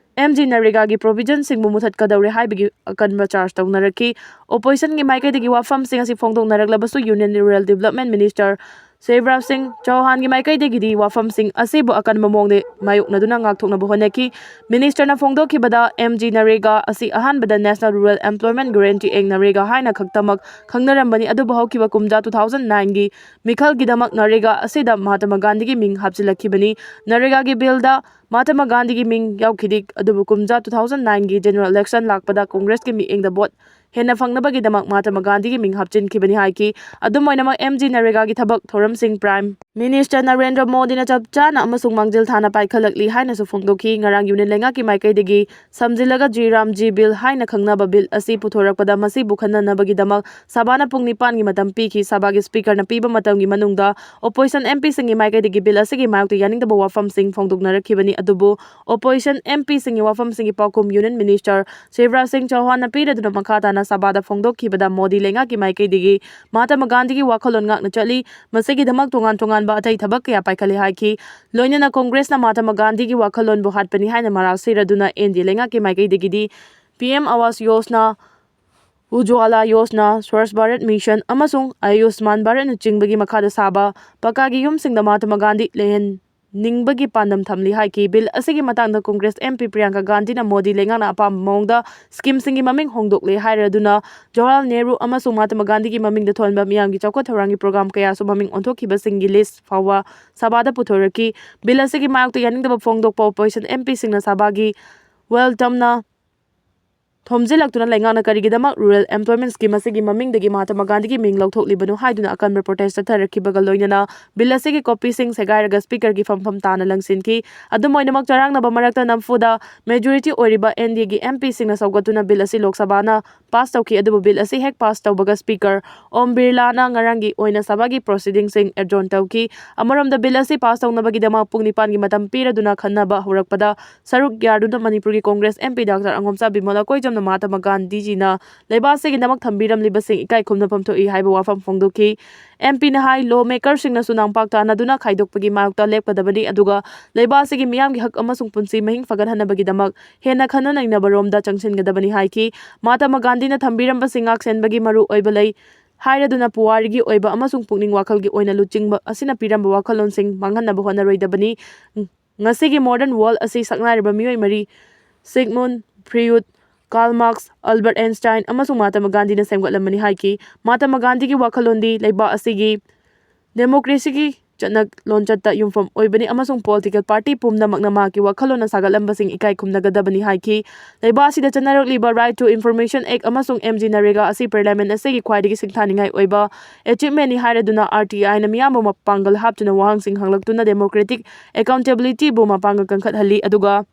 MG ꯅꯔꯦꯒꯥꯒꯤ provisionꯁꯤꯡꯕꯨ ꯃꯨꯊꯠꯀꯗꯧꯔꯦ ꯍꯥꯏꯕꯒꯤ ꯑꯀꯟꯕ charge ꯇꯧꯅꯔꯛꯈꯤ꯫ Oppositionꯒꯤ ꯃꯥꯏꯀꯩꯗꯒꯤ ꯋꯥꯐꯝꯁꯤꯡ ꯑꯁꯤ ꯐꯣꯡꯗꯣꯛꯅꯔꯛꯂꯕꯁꯨ Union Rural Development Minister Shivraj ꯁꯤꯡ ꯆꯧꯍꯥꯟꯒꯤ ꯃꯥꯏꯀꯩꯗꯒꯤꯗꯤ ꯋꯥꯐꯝꯁꯤꯡ ꯑꯁꯤꯕꯨ ꯑꯀꯟꯕ ꯃꯑꯣꯡꯗ ꯃꯥꯌꯣꯛꯅꯗꯨꯅ ꯉꯥꯛꯊꯣꯛꯅꯕ ꯍꯣꯠꯅꯈꯤ꯫ Ministerꯅ ꯐꯣꯡꯗꯣꯛꯈꯤꯕꯗ MG ꯅꯔꯦꯒꯥ ꯑꯁꯤ ꯑꯍꯥꯟꯕꯗ National Rural Employment Guarantee Act ꯅꯔꯦꯒꯥ ꯍꯥꯏꯅ ꯈꯛꯇꯃꯛ ꯈꯪꯅꯔꯝꯕꯅꯤ, ꯑꯗꯨꯕꯨ ꯍꯧꯈꯤꯕ ꯀꯨꯝꯖꯥ two thousand nineꯒꯤ ꯃꯤꯈꯜꯒꯤꯗꯃꯛ ꯅꯔꯦꯒꯥ ꯑꯁꯤꯗ ꯃꯍꯥꯇꯃꯥ ꯒꯥꯟꯙꯤꯒꯤ ꯃꯤꯡ ꯍꯥꯞꯆꯤꯜꯂꯛꯈꯤꯕꯅꯤ꯫ ꯅꯔꯦꯒꯥꯒꯤ billꯗ ꯃꯍꯥꯇꯃꯥ ꯒꯥꯟꯙꯤꯒꯤ ꯃꯤꯡ ꯌꯥꯎꯈꯤꯗꯦ, ꯑꯗꯨꯕꯨ ꯀꯨꯝꯖꯥ two thousand nineꯒꯤ general election ꯂꯥꯛꯄꯗ Congressꯀꯤ ꯃꯤꯠꯌꯦꯡꯗ vote ꯍꯦꯟꯅ ꯐꯪꯅꯕꯒꯤꯗꯃꯛ ꯃꯍꯥꯇꯃꯥ ꯒꯥꯟꯙꯤꯒꯤ ꯃꯤꯡ ꯍꯥꯞꯆꯤꯟꯈꯤꯕꯅꯤ ꯍꯥꯏꯈꯤ꯫ ꯑꯗꯨꯝ ꯑꯣꯏꯅꯃꯛ, MG ꯅꯔꯦꯒꯥꯒꯤ ꯊꯕꯛ ꯊꯧꯔꯝꯁꯤꯡ Prime ꯃꯤꯅꯤꯁꯇꯔ ꯅꯔꯦꯟꯗ꯭ꯔ ꯃꯣꯗꯤꯅ ꯆꯞ ꯆꯥꯅ ꯑꯃꯁꯨꯡ ꯃꯥꯡꯖꯤꯜ ꯊꯥꯅ ꯄꯥꯏꯈꯠꯂꯛꯂꯤ ꯍꯥꯏꯅꯁꯨ ꯐꯣꯡꯗꯣꯛꯈꯤ꯫ ꯉꯔꯥꯡ ꯌꯨꯅꯤꯌꯟ ꯂꯩꯉꯥꯛꯀꯤ ꯃꯥꯏꯀꯩꯗꯒꯤ ꯁꯝꯖꯤꯜꯂꯒ ꯖꯤ ꯔꯥꯝ ꯖꯤ ꯕꯤꯜ ꯍꯥꯏꯅ ꯈꯪꯅꯕ ꯕꯤꯜ ꯑꯁꯤ ꯄꯨꯊꯣꯔꯛꯄꯗ ꯃꯁꯤꯕꯨ ꯈꯟꯅꯅꯕꯒꯤꯗꯃꯛ ꯁꯚꯥꯅ ꯄꯨꯡ ꯅꯤꯄꯥꯟꯒꯤ ꯃꯇꯝ ꯄꯤꯈꯤ꯫ ꯁꯚꯥꯒꯤ ꯁ꯭ꯄꯤꯀꯔꯅ ꯄꯤꯕ ꯃꯇꯝꯒꯤ ꯃꯅꯨꯡꯗ ꯑꯣꯄꯣꯖꯤꯁꯟ ꯑꯦꯝ ꯄꯤꯁꯤꯡꯒꯤ ꯃꯥꯏꯀꯩꯗꯒꯤ ꯕꯤꯜ ꯑꯁꯤꯒꯤ ꯃꯥꯌꯣꯛꯇ ꯌꯥꯅꯤꯡꯗꯕ ꯋꯥꯐꯝꯁꯤꯡ ꯐꯣꯡꯗꯣꯛꯅꯔꯛꯈꯤꯕꯅꯤ꯫ ꯑꯗꯨꯕꯨ ꯑꯣꯄꯣꯖꯤꯁꯟ ꯑꯦꯝ ꯄꯤꯁꯤꯡꯒꯤ ꯋꯥꯐꯝꯁꯤꯡꯒꯤ ꯄꯥꯎꯈꯨꯝ ꯌꯨꯅꯤꯌꯟ ꯃꯤꯅꯤꯁꯇꯔ ꯁꯤꯕꯔꯥꯖ ꯁꯤꯡ ꯆꯧꯍꯥꯟꯅ ꯄꯤꯔꯗꯨꯅ ꯃꯈꯥ ꯇꯥꯅ ꯁꯚꯥꯗ ꯐꯣꯡꯗꯣꯛꯈꯤꯕꯗ ꯃꯣꯗꯤ ꯂꯩꯉꯥꯛꯀꯤ ꯃꯥꯏꯀꯩꯗꯒꯤ ꯃꯍꯥꯇꯃꯥ ꯒꯥꯟꯙꯤꯒꯤ ꯋꯥꯈꯜꯂꯣꯟ ꯉꯥꯛꯅ ꯆꯠꯂꯤ꯫ ꯃꯁꯤꯒꯤꯗꯃꯛ ꯇꯣꯉꯥꯟ ꯇꯣꯉꯥꯟꯕ ꯑꯇꯩ ꯊꯕꯛ ꯀꯌꯥ ꯄꯥꯏꯈꯠꯂꯦ ꯍꯥꯏꯈꯤ꯫ ꯂꯣꯏꯅꯅ ꯀꯣꯡꯒ꯭ꯔꯦꯁꯅ ꯃꯍꯥꯇꯃꯥ ꯒꯥꯟꯙꯤꯒꯤ ꯋꯥꯈꯜꯂꯣꯟꯕꯨ ꯍꯥꯠꯄꯅꯤ ꯍꯥꯏꯅ ꯃꯔꯥꯜ ꯁꯤꯔꯗꯨꯅ ꯑꯦꯟ ꯗꯤ ꯑꯦ ꯂꯩꯉꯥꯛꯀꯤ ꯃꯥꯏꯀꯩꯗꯒꯤꯗꯤ ꯄꯤ ꯑꯦꯝ ꯑꯋꯥꯁ ꯌꯣꯖꯅꯥ, ꯎꯖ꯭ꯋꯥꯂꯥ ꯌꯣꯖꯅꯥ, ꯁ꯭ꯋꯔꯁ ꯚꯥꯔꯠ ꯃꯤꯁꯟ ꯑꯃꯁꯨꯡ ꯑꯌꯨꯁꯃꯥꯟ ꯚꯥꯔꯠꯅꯆꯤꯡꯕꯒꯤ ꯃꯈꯥꯗ ꯁꯥꯕ ꯄꯀꯥꯒꯤ ꯌꯨꯝꯁꯤꯡꯗ ꯃꯍꯥꯇꯃꯥ ꯒꯥꯟꯙꯤ ꯂꯩꯍꯟꯅꯤꯡꯕꯒꯤ ꯄꯥꯟꯗꯝ ꯊꯝꯂꯤ ꯍꯥꯏꯈꯤ꯫ ꯕꯤꯜ ꯑꯁꯤꯒꯤ ꯃꯇꯥꯡꯗ ꯀꯣꯡꯒ꯭ꯔꯦꯁ ꯑꯦꯝ ꯄꯤ ꯄ꯭ꯔꯤꯌꯥꯡꯀꯥ ꯒꯥꯟꯙꯤꯅ ꯃꯣꯗꯤ ꯂꯩꯉꯥꯛꯅ ꯑꯄꯥꯝꯕ ꯃꯑꯣꯡꯗ ꯁ꯭ꯀꯤꯝꯁꯤꯡꯒꯤ ꯃꯃꯤꯡ ꯍꯣꯡꯗꯣꯛꯂꯦ ꯍꯥꯏꯔꯗꯨꯅ ꯖꯋꯥꯍꯔꯂꯥꯜ ꯅꯦꯍꯔꯨ ꯑꯃꯁꯨꯡ ꯃꯍꯥꯇꯃꯥ ꯒꯥꯟꯙꯤꯒꯤ ꯃꯃꯤꯡꯗ ꯊꯣꯟꯕ ꯃꯤꯌꯥꯝꯒꯤ ꯆꯥꯎꯈꯠ ꯊꯧꯔꯥꯡꯒꯤ ꯄ꯭ꯔꯣꯒ꯭ꯔꯥꯝ ꯀꯌꯥꯁꯨ ꯃꯃꯤꯡ ꯑꯣꯟꯊꯣꯛꯈꯤꯕꯁꯤꯡꯒꯤ ꯂꯤꯁ ꯐꯥꯎꯕ ꯁꯚꯥꯗ ꯄꯨꯊꯣꯔꯛꯈꯤ꯫ ꯕꯤꯜ ꯑꯁꯤꯒꯤ ꯃꯥꯌꯣꯛꯇ ꯌꯥꯅꯤꯡꯗꯕ ꯐꯣꯡꯗꯣꯛꯄ ꯑꯣꯄꯣꯖꯤꯁꯟ ꯑꯦꯝ ꯄꯤꯁꯤꯡꯅ ꯁꯚꯥꯒꯤ ꯋꯦꯜꯇꯝꯅ ꯊꯣꯝꯖꯤꯜꯂꯛꯇꯨꯅ ꯂꯩꯉꯥꯛꯅ ꯀꯔꯤꯒꯤꯗꯃꯛ ꯔꯨꯔꯦꯜ ꯑꯦꯝꯄ꯭ꯂꯣꯏꯃꯦꯟ ꯁ꯭ꯀꯤꯝ ꯑꯁꯤꯒꯤ ꯃꯃꯤꯡꯗꯒꯤ ꯃꯍꯥꯇꯃꯥ ꯒꯥꯟꯙꯤꯒꯤ ꯃꯤꯡ ꯂꯧꯊꯣꯛꯂꯤꯕꯅꯣ ꯍꯥꯏꯗꯨꯅ ꯑꯀꯟꯕ ꯄ꯭ꯔꯣꯇꯦꯁ ꯆꯠꯊꯔꯛꯈꯤꯕꯒ ꯂꯣꯏꯅꯅ ꯕꯤꯜ ꯑꯁꯤꯒꯤ ꯀꯣꯄꯤꯁꯤꯡ ꯁꯦꯒꯥꯏꯔꯒ ꯁ꯭ꯄꯤꯀꯔꯒꯤ ꯐꯝꯐꯝ ꯇꯥꯅ ꯂꯪꯁꯤꯟꯈꯤ꯫ ꯑꯗꯨꯝ ꯑꯣꯏꯅꯃꯛ, ꯆꯔꯥꯡꯅꯕ ꯃꯔꯛꯇ ꯅꯝꯐꯨꯗ ꯃꯦꯖꯣꯔꯤꯇꯤ ꯑꯣꯏꯔꯤꯕ ꯑꯦꯟ ꯗꯤ ꯑꯦꯒꯤ ꯑꯦꯝ ꯄꯤꯁꯤꯡꯅ ꯁꯧꯒꯠꯇꯨꯅ ꯕꯤꯜ ꯑꯁꯤ ꯂꯣꯛ ꯁꯚꯥꯅ ꯄꯥꯁ ꯇꯧꯈꯤ꯫ ꯑꯗꯨꯕꯨ ꯕꯤꯜ ꯑꯁꯤ ꯍꯦꯛ ꯄꯥꯁ ꯇꯧꯕꯒ ꯁ꯭ꯄꯤꯀꯔ ꯑꯣꯝ ꯕꯤꯔꯂꯥꯅ ꯉꯔꯥꯡꯒꯤ ꯑꯣꯏꯅ ꯁꯚꯥꯒꯤ ꯄ꯭ꯔꯣꯁꯤꯗꯤꯡꯁꯤꯡ ꯑꯦꯗꯖꯣꯔꯟ ꯇꯧꯈꯤ꯫ ꯑꯃꯔꯣꯝꯗ, ꯕꯤꯜ ꯑꯁꯤ ꯄꯥꯁ ꯇꯧꯅꯕꯒꯤꯗꯃꯛ ꯄꯨꯡ ꯅꯤꯄꯥꯟꯒꯤ ꯃꯇꯝ ꯄꯤꯔꯗꯨꯅ ꯈꯟꯅꯕ ꯍꯧꯔꯛꯄꯗ ꯁꯔꯨꯛ ꯌꯥꯗꯨꯅ ꯃꯅꯤꯄꯨꯔꯒꯤ ꯀꯣꯡꯒ꯭ꯔꯦꯁ ꯑꯦꯝ ꯄꯤ ꯗꯥꯛꯇꯔ ꯑꯉꯣꯝꯆꯥ ꯕꯤꯃꯣꯂꯥ ꯀꯣꯏꯖꯝꯅ ꯃꯍꯥꯇꯃꯥ ꯒꯥꯟꯙꯤꯖꯤꯅ ꯂꯩꯕꯥꯛ ꯑꯁꯤꯒꯤꯗꯃꯛ ꯊꯝꯕꯤꯔꯝꯂꯤꯕꯁꯤꯡ ꯏꯀꯥꯏ ꯈꯨꯝꯅꯐꯝ ꯊꯣꯛꯏ ꯍꯥꯏꯕ ꯋꯥꯐꯝ ꯐꯣꯡꯗꯣꯛꯈꯤ꯫ ꯑꯦꯝ ꯄꯤꯅ ꯍꯥꯏ, ꯂꯣ ꯃꯦꯀꯔꯁꯤꯡꯅꯁꯨ ꯅꯥꯡꯄꯥꯛ ꯇꯥꯅꯗꯨꯅ ꯈꯥꯏꯗꯣꯛꯄꯒꯤ ꯃꯥꯌꯣꯛꯇ ꯂꯦꯞꯀꯗꯕꯅꯤ, ꯑꯗꯨꯒ ꯂꯩꯕꯥꯛ ꯑꯁꯤꯒꯤ ꯃꯤꯌꯥꯝꯒꯤ ꯍꯛ ꯑꯃꯁꯨꯡ ꯄꯨꯟꯁꯤ ꯃꯍꯤꯡ ꯐꯒꯠꯍꯟꯅꯕꯒꯤꯗꯃꯛ ꯍꯦꯟꯅ ꯈꯟꯅ ꯅꯩꯅꯕꯔꯣꯝꯗ ꯆꯪꯁꯤꯟꯒꯗꯕꯅꯤ ꯍꯥꯏꯈꯤ꯫ ꯃꯍꯥꯇꯃꯥ ꯒꯥꯟꯙꯤꯅ ꯊꯝꯕꯤꯔꯝꯕꯁꯤꯡ ꯉꯥꯛ ꯁꯦꯟꯕꯒꯤ ꯃꯔꯨ ꯑꯣꯏꯕ ꯂꯩ ꯍꯥꯏꯔꯗꯨꯅ ꯄꯨꯋꯥꯔꯤꯒꯤ ꯑꯣꯏꯕ ꯑꯃꯁꯨꯡ ꯄꯨꯛꯅꯤꯡ ꯋꯥꯈꯜꯒꯤ ꯑꯣꯏꯅ ꯂꯨꯆꯤꯡꯕ ꯑꯁꯤꯅ ꯄꯤꯔꯝꯕ ꯋꯥꯈꯜꯂꯣꯟꯁꯤꯡ ꯃꯥꯡꯍꯟꯅꯕ ꯍꯣꯠꯅꯔꯣꯏꯗꯕꯅꯤ꯫ ꯉꯁꯤꯒꯤ ꯃꯣꯗꯔꯟ ꯋꯥꯔꯜꯗ ꯑꯁꯤ ꯁꯛꯅꯥꯏꯔꯕ ꯃꯤꯑꯣꯏ ꯃꯔꯤ, ꯁꯤꯒꯃꯨꯟ ꯐ꯭ꯔꯤꯌꯨꯗ, ꯀꯥꯔꯜ ꯃꯥꯔꯛꯁ, ꯑꯜꯕꯔꯠ ꯑꯦꯟꯁꯇꯥꯏꯟ ꯑꯃꯁꯨꯡ ꯃꯍꯥꯇꯃꯥ ꯒꯥꯟꯙꯤꯅ ꯁꯦꯝꯒꯠꯂꯝꯕꯅꯤ ꯍꯥꯏꯈꯤ꯫ ꯃꯍꯥꯇꯃꯥ ꯒꯥꯟꯙꯤꯒꯤ ꯋꯥꯈꯜꯂꯣꯟꯗꯤ ꯂꯩꯕꯥꯛ ꯑꯁꯤꯒꯤ ꯗꯦꯃꯣꯀ꯭ꯔꯦꯁꯤꯒꯤ ꯆꯠꯅ ꯂꯣꯟꯆꯠꯇ ꯌꯨꯝꯐꯝ ꯑꯣꯏꯕꯅꯤ ꯑꯃꯁꯨꯡ political party ꯄꯨꯝꯅꯃꯛꯅ ꯃꯍꯥꯛꯀꯤ ꯋꯥꯈꯜꯂꯣꯟꯅ ꯁꯥꯒꯠꯂꯝꯕꯁꯤꯡ ꯏꯀꯥꯏ ꯈꯨꯝꯅꯒꯗꯕꯅꯤ ꯍꯥꯏꯈꯤ꯫ ꯂꯩꯕꯥꯛ ꯑꯁꯤꯗ ꯆꯠꯅꯔꯛꯂꯤꯕ Right to Information Act ꯑꯃꯁꯨꯡ M G NREGA ꯑꯁꯤ parliament ꯑꯁꯤꯒꯤ ꯈ꯭ꯋꯥꯏꯗꯒꯤ ꯁꯤꯡꯊꯥꯅꯤꯡꯉꯥꯏ ꯑꯣꯏꯕ achievementꯅꯤ ꯍꯥꯏꯔꯗꯨꯅ R T Iꯅ ꯃꯤꯌꯥꯝꯕꯨ ꯃꯄꯥꯡꯒꯜ ꯍꯥꯞꯇꯨꯅ ꯋꯥꯍꯪꯁꯤꯡ ꯍꯪꯂꯛꯇꯨꯅ democratic accountabilityꯕꯨ ꯃꯄꯥꯡꯒꯜ ꯀꯟꯈꯠꯍꯜꯂꯤ꯫ ꯑꯗꯨꯒ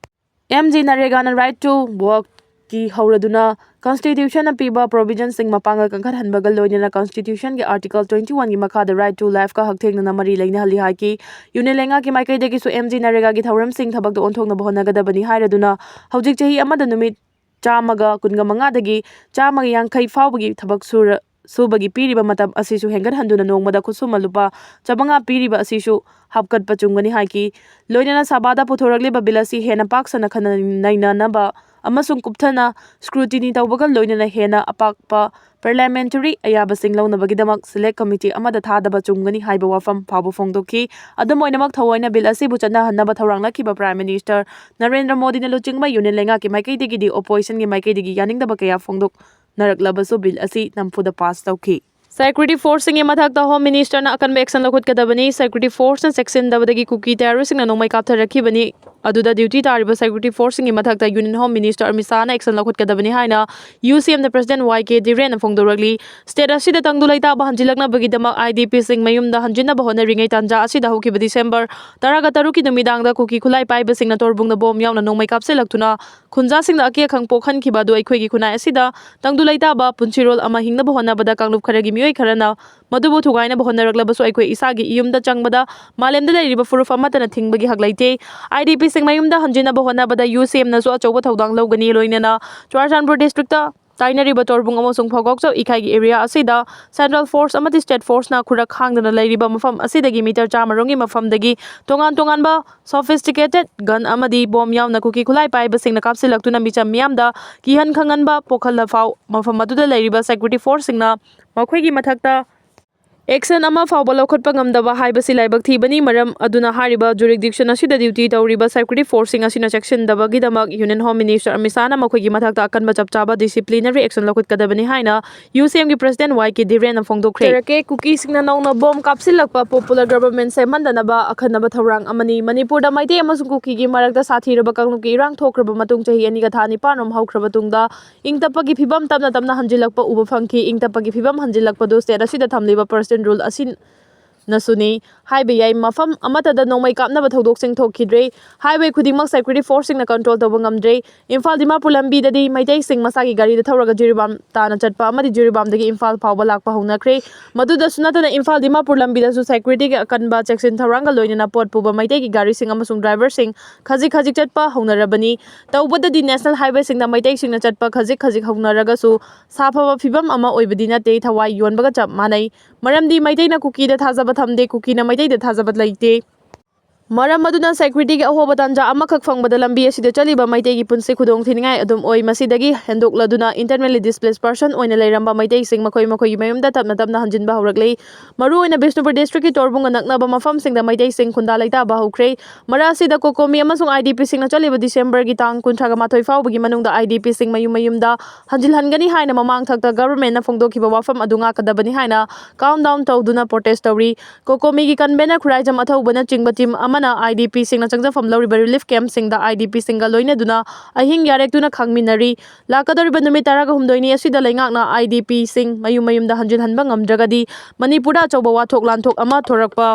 M G NREGAꯅ Right to Workꯀꯤ ꯍꯧꯔꯗꯨꯅ Constitutionꯅ ꯄꯤꯕ provisionꯁꯤꯡ ꯃꯄꯥꯡꯒꯜ ꯀꯟꯈꯠꯍꯟꯕꯒ ꯂꯣꯏꯅꯅ Constitutionꯒꯤ Article twenty oneꯒꯤ ꯃꯈꯥꯗ Right to Lifeꯀ ꯍꯛꯊꯦꯡꯅꯅ ꯃꯔꯤ ꯂꯩꯅꯍꯜꯂꯤ ꯍꯥꯏꯈꯤ꯫ Union ꯂꯩꯉꯥꯛꯀꯤ ꯃꯥꯏꯀꯩꯗꯒꯤꯁꯨ M G NREGAꯒꯤ ꯊꯧꯔꯝꯁꯤꯡ ꯊꯕꯛꯇ ꯑꯣꯟꯊꯣꯛꯅꯕ ꯍꯣꯠꯅꯒꯗꯕꯅꯤ ꯍꯥꯏꯔꯗꯨꯅ ꯍꯧꯖꯤꯛ ꯆꯍꯤ ꯑꯃꯗ ꯅꯨꯃꯤꯠ ꯆꯥꯝꯃꯒ ꯀꯨꯟꯒ ꯃꯉꯥꯗꯒꯤ ꯆꯥꯝꯃꯒ ꯌꯥꯡꯈꯩ ꯐꯥꯎꯕꯒꯤ ꯊꯕꯛ ꯁꯨꯔ-, ꯁꯨꯕꯒꯤ ꯄꯤꯔꯤꯕ ꯃꯇꯝ ꯑꯁꯤꯁꯨ ꯍꯦꯟꯒꯠꯍꯟꯗꯨꯅ ꯅꯣꯡꯃꯗ ꯈꯨꯠꯁꯨꯃꯟ ꯂꯨꯄꯥ ꯆꯥꯃꯉꯥ ꯄꯤꯔꯤꯕ ꯑꯁꯤꯁꯨ ꯍꯥꯞꯀꯠꯄ ꯆꯨꯝꯒꯅꯤ ꯍꯥꯏꯈꯤ꯫ ꯂꯣꯏꯅꯅ ꯁꯚꯥꯗ ꯄꯨꯊꯣꯔꯛꯂꯤꯕ bill ꯑꯁꯤ ꯍꯦꯟꯅ ꯄꯥꯛ ꯁꯟꯅ ꯈꯟꯅ ꯅꯩꯅꯅꯕ ꯑꯃꯁꯨꯡ ꯀꯨꯞꯊꯅ scrutiny ꯇꯧꯕꯒ ꯂꯣꯏꯅꯅ ꯍꯦꯟꯅ ꯑꯄꯥꯛꯄ parliamentary ꯑꯌꯥꯕꯁꯤꯡ ꯂꯧꯅꯕꯒꯤꯗꯃꯛ select committee ꯑꯃꯗ ꯊꯥꯗꯕ ꯆꯨꯝꯒꯅꯤ ꯍꯥꯏꯕ ꯋꯥꯐꯝ ꯐꯥꯎꯕ ꯐꯣꯡꯗꯣꯛꯈꯤ꯫ ꯑꯗꯨꯝ ꯑꯣꯏꯅꯃꯛ, ꯊꯑꯣꯏꯅ bill ꯑꯁꯤꯕꯨ ꯆꯠꯅꯍꯟꯅꯕ ꯊꯧꯔꯥꯡꯅꯈꯤꯕ Prime Minister ꯅꯔꯦꯟꯗ꯭ꯔ ꯃꯣꯗꯤꯅ ꯂꯨꯆꯤꯡꯕ Union ꯂꯩꯉꯥꯛꯀꯤ ꯃꯥꯏꯀꯩꯗꯒꯤꯗꯤ oppositionꯒꯤ ꯃꯥꯏꯀꯩꯗꯒꯤ ꯌꯥꯅꯤꯡꯗꯕ ꯀꯌꯥ ꯐꯣꯡꯗꯣꯛꯅꯔꯛꯂꯕꯁꯨ bill ꯑꯁꯤ ꯅꯝꯐꯨꯗ pass ꯇꯧꯈꯤ꯫ Security forceꯁꯤꯡꯒꯤ ꯃꯊꯛꯇ Home Ministerꯅ ꯑꯀꯟꯕ action ꯂꯧꯈꯠꯀꯗꯕꯅꯤ꯫ Security forceꯅ ꯆꯦꯛꯁꯤꯟꯗꯕꯗꯒꯤ ꯀꯨꯀꯤ terroristꯁꯤꯡꯅ ꯅꯣꯡꯃꯩ ꯀꯥꯞꯊꯔꯛꯈꯤꯕꯅꯤ꯫ ꯑꯗꯨꯗ duty ꯇꯥꯔꯤꯕ security forceꯁꯤꯡꯒꯤ ꯃꯊꯛꯇ Union Home Minister Amit ꯁꯥꯍꯅ action ꯂꯧꯈꯠꯀꯗꯕꯅꯤ ꯍꯥꯏꯅ UCMꯅ President Y K ꯙꯤꯔꯦꯟꯅ ꯐꯣꯡꯗꯣꯔꯛꯂꯤ꯫ State ꯑꯁꯤꯗ ꯇꯪꯗꯨ ꯂꯩꯇꯥꯕ ꯍꯟꯖꯤꯜꯂꯛꯅꯕꯒꯤꯗꯃꯛ IDPꯁꯤꯡ ꯃꯌꯨꯝꯗ ꯍꯟꯖꯤꯟꯅꯕ ꯍꯣꯠꯅꯔꯤꯉꯩ ꯇꯥꯟꯖꯥ ꯑꯁꯤꯗ ꯍꯧꯈꯤꯕ December ꯇꯔꯥꯒ ꯇꯔꯨꯛꯀꯤ ꯅꯨꯃꯤꯗꯥꯡꯗ ꯀꯨꯀꯤ ꯈꯨꯠꯂꯥꯏ ꯄꯥꯏꯕꯁꯤꯡꯅ ꯇꯣꯔꯕꯨꯡꯗ bomb ꯌꯥꯎꯅ ꯅꯣꯡꯃꯩ ꯀꯥꯞꯁꯤꯜꯂꯛꯇꯨꯅ ꯈꯨꯟꯖꯥꯁꯤꯡꯗ ꯑꯀꯤ ꯑꯈꯪ ꯄꯣꯛꯍꯟꯈꯤꯕ ꯑꯗꯨ ꯑꯩꯈꯣꯏꯒꯤ ꯈꯨꯟꯅꯥꯏ ꯑꯁꯤꯗ ꯇꯪꯗꯨ ꯂꯩꯇꯥꯕ ꯄꯨꯟꯁꯤꯔꯣꯜ ꯑꯃ ꯍꯤꯡꯅꯕ ꯍꯣꯠꯅꯕꯗ ꯀꯥꯡꯂꯨꯞ ꯈꯔꯒꯤ ꯃꯤꯑꯣꯏ ꯈꯔꯅ ꯃꯗꯨꯕꯨ ꯊꯨꯒꯥꯏꯅꯕ ꯍꯣꯠꯅꯔꯛꯂꯕꯁꯨ ꯑꯩꯈꯣꯏ ꯏꯁꯥꯒꯤ ꯏꯌꯨꯝꯗ ꯆꯪꯕꯗ ꯃꯥꯂꯦꯝꯗ ꯂꯩꯔꯤꯕ ꯐꯨꯔꯨꯞ ꯑꯃꯠꯇꯅ ꯊꯤꯡꯕꯒꯤ ꯍꯛ ꯂꯩꯇꯦ꯫ IDPꯁꯤꯡ ꯃꯌꯨꯝꯗ ꯍꯟꯖꯤꯟꯅꯕ ꯍꯣꯠꯅꯕꯗ UCMꯅꯁꯨ ꯑꯆꯧꯕ ꯊꯧꯗꯥꯡ ꯂꯧꯒꯅꯤ꯫ ꯂꯣꯏꯅꯅ ꯆꯨꯔꯥꯆꯥꯟꯄꯨꯔ districtꯇ ꯇꯥꯏꯅꯔꯤꯕ ꯇꯣꯔꯕꯨꯡ ꯑꯃꯁꯨꯡ ꯐꯧꯒꯣꯛꯆꯧ ꯏꯀꯥꯏꯒꯤ area ꯑꯁꯤꯗ Central Force ꯑꯃꯗꯤ State Forceꯅ ꯈꯨꯔꯛ ꯈꯥꯡꯗꯅ ꯂꯩꯔꯤꯕ ꯃꯐꯝ ꯑꯁꯤꯗꯒꯤ meter ꯆꯥꯝꯃ ꯔꯣꯝꯒꯤ ꯃꯐꯝꯗꯒꯤ ꯇꯣꯉꯥꯟ ꯇꯣꯉꯥꯟꯕ sophisticated gun ꯑꯃꯗꯤ bomb ꯌꯥꯎꯅ ꯀꯨꯀꯤ ꯈꯨꯠꯂꯥꯏ ꯄꯥꯏꯕꯁꯤꯡꯅ ꯀꯥꯞꯁꯤꯜꯂꯛꯇꯨꯅ ꯃꯤꯆꯝ ꯃꯤꯌꯥꯝꯗ ꯀꯤꯍꯟ ꯈꯪꯍꯟꯕ ꯄꯣꯛꯍꯜꯂꯐꯥꯎ ꯃꯐꯝ ꯑꯗꯨꯗ ꯂꯩꯔꯤꯕ security forceꯁꯤꯡꯅ ꯃꯈꯣꯏꯒꯤ ꯃꯊꯛꯇ ꯑꯦꯛꯁꯟ ꯑꯃ ꯐꯥꯎꯕ ꯂꯧꯈꯠꯄ ꯉꯝꯗꯕ ꯍꯥꯏꯕꯁꯤ ꯂꯥꯏꯕꯛ ꯊꯤꯕꯅꯤ꯫ ꯃꯔꯝ ꯑꯗꯨꯅ ꯍꯥꯏꯔꯤꯕ ꯖꯨꯔꯤꯗꯤꯛꯁꯟ ꯑꯁꯤꯗ ꯗ꯭ꯌꯨꯇꯤ ꯇꯧꯔꯤꯕ ꯁꯦꯀ꯭ꯌꯨꯔꯤꯇꯤ ꯐꯣꯔꯁꯁꯤꯡ ꯑꯁꯤꯅ ꯆꯦꯛꯁꯤꯟꯗꯕꯒꯤꯗꯃꯛ ꯌꯨꯅꯤꯌꯟ ꯍꯣꯝ ꯃꯤꯅꯤꯁꯇꯔ ꯑꯃꯤꯠ ꯁꯥꯍꯅ ꯃꯈꯣꯏꯒꯤ ꯃꯊꯛꯇ ꯑꯀꯟꯕ ꯆꯞ ꯆꯥꯕ ꯗꯤꯁꯤꯄ꯭ꯂꯤꯅꯔꯤ ꯑꯦꯛꯁꯟ ꯂꯧꯈꯠꯀꯗꯕꯅꯤ ꯍꯥꯏꯅ ꯌꯨ ꯁꯤ ꯑꯦꯝꯒꯤ ꯄ꯭ꯔꯁꯤꯗꯦꯟ ꯋꯥꯏ ꯀꯦ ꯗꯤꯔꯦꯟꯅ ꯐꯣꯡꯗꯣꯛꯈ꯭ꯔꯦ꯫ ꯀꯨꯀꯤꯁꯤꯡꯅ ꯅꯧꯅ ꯕꯣꯝ ꯀꯥꯞꯁꯤꯜꯂꯛꯄ ꯄꯣꯄꯨꯂꯔ ꯒꯕꯔꯟꯃꯦꯟ ꯁꯦꯝꯍꯟꯗꯅꯕ ꯑꯈꯟꯅꯕ ꯊꯧꯔꯥꯡ ꯑꯃꯅꯤ꯫ ꯃꯅꯤꯄꯨꯔꯗ ꯃꯩꯇꯩ ꯑꯃꯁꯨꯡ ꯀꯨꯀꯤꯒꯤ ꯃꯔꯛꯇ ꯁꯥꯊꯤꯔꯕ ꯀꯥꯡꯂꯨꯞꯀꯤ ꯏꯔꯥꯡ ꯊꯣꯛꯈ꯭ꯔꯕ ꯃꯇꯨꯡ ꯆꯍꯤ ꯑꯅꯤꯒ ꯊꯥ ꯅꯤꯄꯥꯟ ꯔꯣꯝ ꯍꯧꯈ꯭ꯔꯕ ꯇꯨꯡꯗ ꯏꯪ ꯇꯞꯄꯒꯤ ꯐꯤꯕꯝ ꯇꯞꯅ ꯇꯞꯅ ꯍꯟꯖꯤꯜꯂꯛꯄ ꯎꯕ ꯐꯪꯈꯤ꯫ ꯏꯪ ꯇꯞꯄꯒꯤ ꯐꯤꯕꯝ ꯍꯟꯖꯤꯜꯂꯛꯄꯗꯨ ꯁ꯭ꯇꯦꯠ ꯑꯁꯤꯗ ꯊꯝꯂꯤꯕ ꯄꯔꯁꯤꯁꯇꯦꯟ ꯔꯨꯜ ꯑꯁꯤꯅꯁꯨꯅꯤ ꯍꯥꯏꯕ ꯌꯥꯏ꯫ ꯃꯐꯝ ꯑꯃꯠꯇꯗ ꯅꯣꯡꯃꯩ ꯀꯥꯞꯅꯕ ꯊꯧꯗꯣꯛꯁꯤꯡ ꯊꯣꯛꯈꯤꯗ꯭ꯔꯦ꯫ ꯍꯥꯏꯋꯦ ꯈꯨꯗꯤꯡꯃꯛ ꯁꯦꯀ꯭ꯌꯨꯔꯤꯇꯤ ꯐꯣꯔꯁꯁꯤꯡꯅ ꯀꯟꯇ꯭ꯔꯣꯜ ꯇꯧꯕ ꯉꯝꯗ꯭ꯔꯦ꯫ ꯏꯝꯐꯥꯜ ꯗꯤꯃꯥꯄꯨꯔ ꯂꯝꯕꯤꯗꯗꯤ ꯃꯩꯇꯩꯁꯤꯡ ꯃꯁꯥꯒꯤ ꯒꯥꯔꯤꯗ ꯊꯧꯔꯒ ꯖꯤꯔꯤꯕꯥꯝ ꯇꯥꯟꯅ ꯆꯠꯄ ꯑꯃꯗꯤ ꯖꯤꯔꯤꯕꯥꯝꯗꯒꯤ ꯏꯝꯐꯥꯜ ꯐꯥꯎꯕ ꯂꯥꯛꯄ ꯍꯧꯅꯈ꯭ꯔꯦ꯫ ꯃꯗꯨꯗꯁꯨ ꯅꯠꯇꯅ ꯏꯝꯐꯥꯜ ꯗꯤꯃꯥꯄꯨꯔ ꯂꯝꯕꯤꯗꯁꯨ ꯁꯦꯀ꯭ꯌꯨꯔꯤꯇꯤꯒꯤ ꯑꯀꯟꯕ ꯆꯦꯛꯁꯤꯟ ꯊꯧꯔꯥꯡꯒ ꯂꯣꯏꯅꯅ ꯄꯣꯠ ꯄꯨꯕ ꯃꯩꯇꯩꯒꯤ ꯒꯥꯔꯤꯁꯤꯡ ꯑꯃꯁꯨꯡ ꯗ꯭ꯔꯥꯏꯚꯔꯁꯤꯡ ꯈꯖꯤꯛ ꯈꯖꯤꯛ ꯆꯠꯄ ꯍꯧꯅꯔꯕꯅꯤ꯫ ꯇꯧꯕꯗꯗꯤ ꯅꯦꯁꯅꯦꯜ ꯍꯥꯏꯋꯦꯁꯤꯡꯗ ꯃꯩꯇꯩꯁꯤꯡꯅ ꯆꯠꯄ ꯈꯖꯤꯛ ꯈꯖꯤꯛ ꯍꯧꯅꯔꯒꯁꯨ ꯁꯥꯐꯕ ꯐꯤꯕꯝ ꯑꯃ ꯑꯣꯏꯕꯗꯤ ꯅꯠꯇꯦ, ꯊꯋꯥꯏ ꯌꯣꯟꯕꯒ ꯆꯞ ꯃꯥꯟꯅꯩ꯫ ꯃꯔꯝꯗꯤ ꯃꯩꯇꯩꯅ ꯀꯨꯀꯤꯗ ꯊꯥꯖꯕ ꯊꯝꯗꯦ, ꯀꯨꯀꯤꯅ ꯃꯩꯇꯩꯗ ꯊꯥꯖꯕ ꯂꯩꯇꯦ꯫ ꯃꯔꯝ ꯑꯗꯨꯅ ꯁꯦꯀ꯭ꯌꯨꯔꯤꯇꯤꯒꯤ ꯑꯍꯣꯕ ꯇꯥꯟꯖꯥ ꯑꯃꯈꯛ ꯐꯪꯕꯗ ꯂꯝꯕꯤ ꯑꯁꯤꯗ ꯆꯠꯂꯤꯕ ꯃꯩꯇꯩꯒꯤ ꯄꯨꯟꯁꯤ ꯈꯨꯗꯣꯡ ꯊꯤꯅꯤꯡꯉꯥꯏ ꯑꯗꯨꯝ ꯑꯣꯏ꯫ ꯃꯁꯤꯗꯒꯤ ꯍꯦꯟꯗꯣꯛꯂꯗꯨꯅ ꯏꯟꯇꯔꯅꯦꯜꯂꯤ ꯗꯤꯁꯄ꯭ꯂꯦꯁ ꯄꯔꯁꯟ ꯑꯣꯏꯅ ꯂꯩꯔꯝꯕ ꯃꯩꯇꯩꯁꯤꯡ ꯃꯈꯣꯏ ꯃꯈꯣꯏꯒꯤ ꯃꯌꯨꯝꯗ ꯇꯞꯅ ꯇꯞꯅ ꯍꯟꯖꯤꯟꯕ ꯍꯧꯔꯛꯂꯤ꯫ ꯃꯔꯨꯑꯣꯏꯅ ꯕꯤꯁꯅꯨꯄꯨꯔ ꯗꯤꯁꯇ꯭ꯔꯤꯛꯀꯤ ꯇꯣꯔꯕꯨꯡꯒ ꯅꯛꯅꯕ ꯃꯐꯝꯁꯤꯡꯗ ꯃꯩꯇꯩꯁꯤꯡ ꯈꯨꯟꯗꯥ ꯂꯩꯇꯥꯕ ꯍꯧꯈ꯭ꯔꯦ꯫ ꯃꯔꯛ ꯑꯁꯤꯗ ꯀꯣꯀꯣꯃꯤ ꯑꯃꯁꯨꯡ ꯑꯥꯏ ꯗꯤ ꯄꯤꯁꯤꯡꯅ ꯆꯠꯂꯤꯕ ꯗꯤꯁꯦꯝꯕꯔꯒꯤ ꯇꯥꯡ ꯀꯨꯟꯊ꯭ꯔꯥꯒ ꯃꯥꯊꯣꯏ ꯐꯥꯎꯕꯒꯤ ꯃꯅꯨꯡꯗ ꯑꯥꯏ ꯗꯤ ꯄꯤꯁꯤꯡ ꯃꯌꯨꯝ ꯃꯌꯨꯝꯗ ꯍꯟꯖꯤꯜꯍꯟꯒꯅꯤ ꯍꯥꯏꯅ ꯃꯃꯥꯡ ꯊꯛꯇ ꯒꯚꯔꯟꯃꯦꯟꯠꯅ ꯐꯣꯡꯗꯣꯛꯈꯤꯕ ꯋꯥꯐꯝ ꯑꯗꯨ ꯉꯥꯛꯀꯗꯕꯅꯤ ꯍꯥꯏꯅ ꯀꯥꯎꯟ ꯗꯥꯎꯟ ꯇꯧꯗꯨꯅ ꯄ꯭ꯔꯣꯇꯦꯁ ꯇꯧꯔꯤ꯫ ꯀꯣꯀꯣꯃꯤꯒꯤ ꯀꯟꯚꯦꯅꯔ ꯈꯨꯔꯥꯏꯖꯝ ꯑꯊꯧꯕꯅꯆꯤꯡꯕ ꯇꯤꯝ ꯑꯃꯅ ꯑꯥꯏ ꯗꯤ ꯄꯤꯁꯤꯡꯅ ꯆꯪꯖꯐꯝ ꯂꯧꯔꯤꯕ ꯔꯤꯂꯤꯐ ꯀꯦꯝꯞꯁꯤꯡꯗ ꯑꯥꯏ ꯗꯤ ꯄꯤꯁꯤꯡꯒ ꯂꯣꯏꯅꯗꯨꯅ ꯑꯍꯤꯡ ꯌꯥꯔꯦꯛꯇꯨꯅ ꯈꯥꯡꯃꯤꯟꯅꯔꯤ꯫ ꯂꯥꯛꯀꯗꯧꯔꯤꯕ ꯅꯨꯃꯤꯠ ꯇꯔꯥꯒ ꯍꯨꯝꯗꯣꯏꯅꯤ ꯑꯁꯤꯗ ꯂꯩꯉꯥꯛꯅ ꯑꯥꯏ ꯗꯤ ꯄꯤꯁꯤꯡ ꯃꯌꯨꯝ ꯃꯌꯨꯝꯗ ꯍꯟꯖꯤꯜꯍꯟꯕ ꯉꯝꯗ꯭ꯔꯒꯗꯤ ꯃꯅꯤꯄꯨꯔꯗ ꯑꯆꯧꯕ ꯋꯥꯊꯣꯛ ꯂꯥꯟꯊꯣꯛ ꯑꯃ ꯊꯣꯔꯛꯄ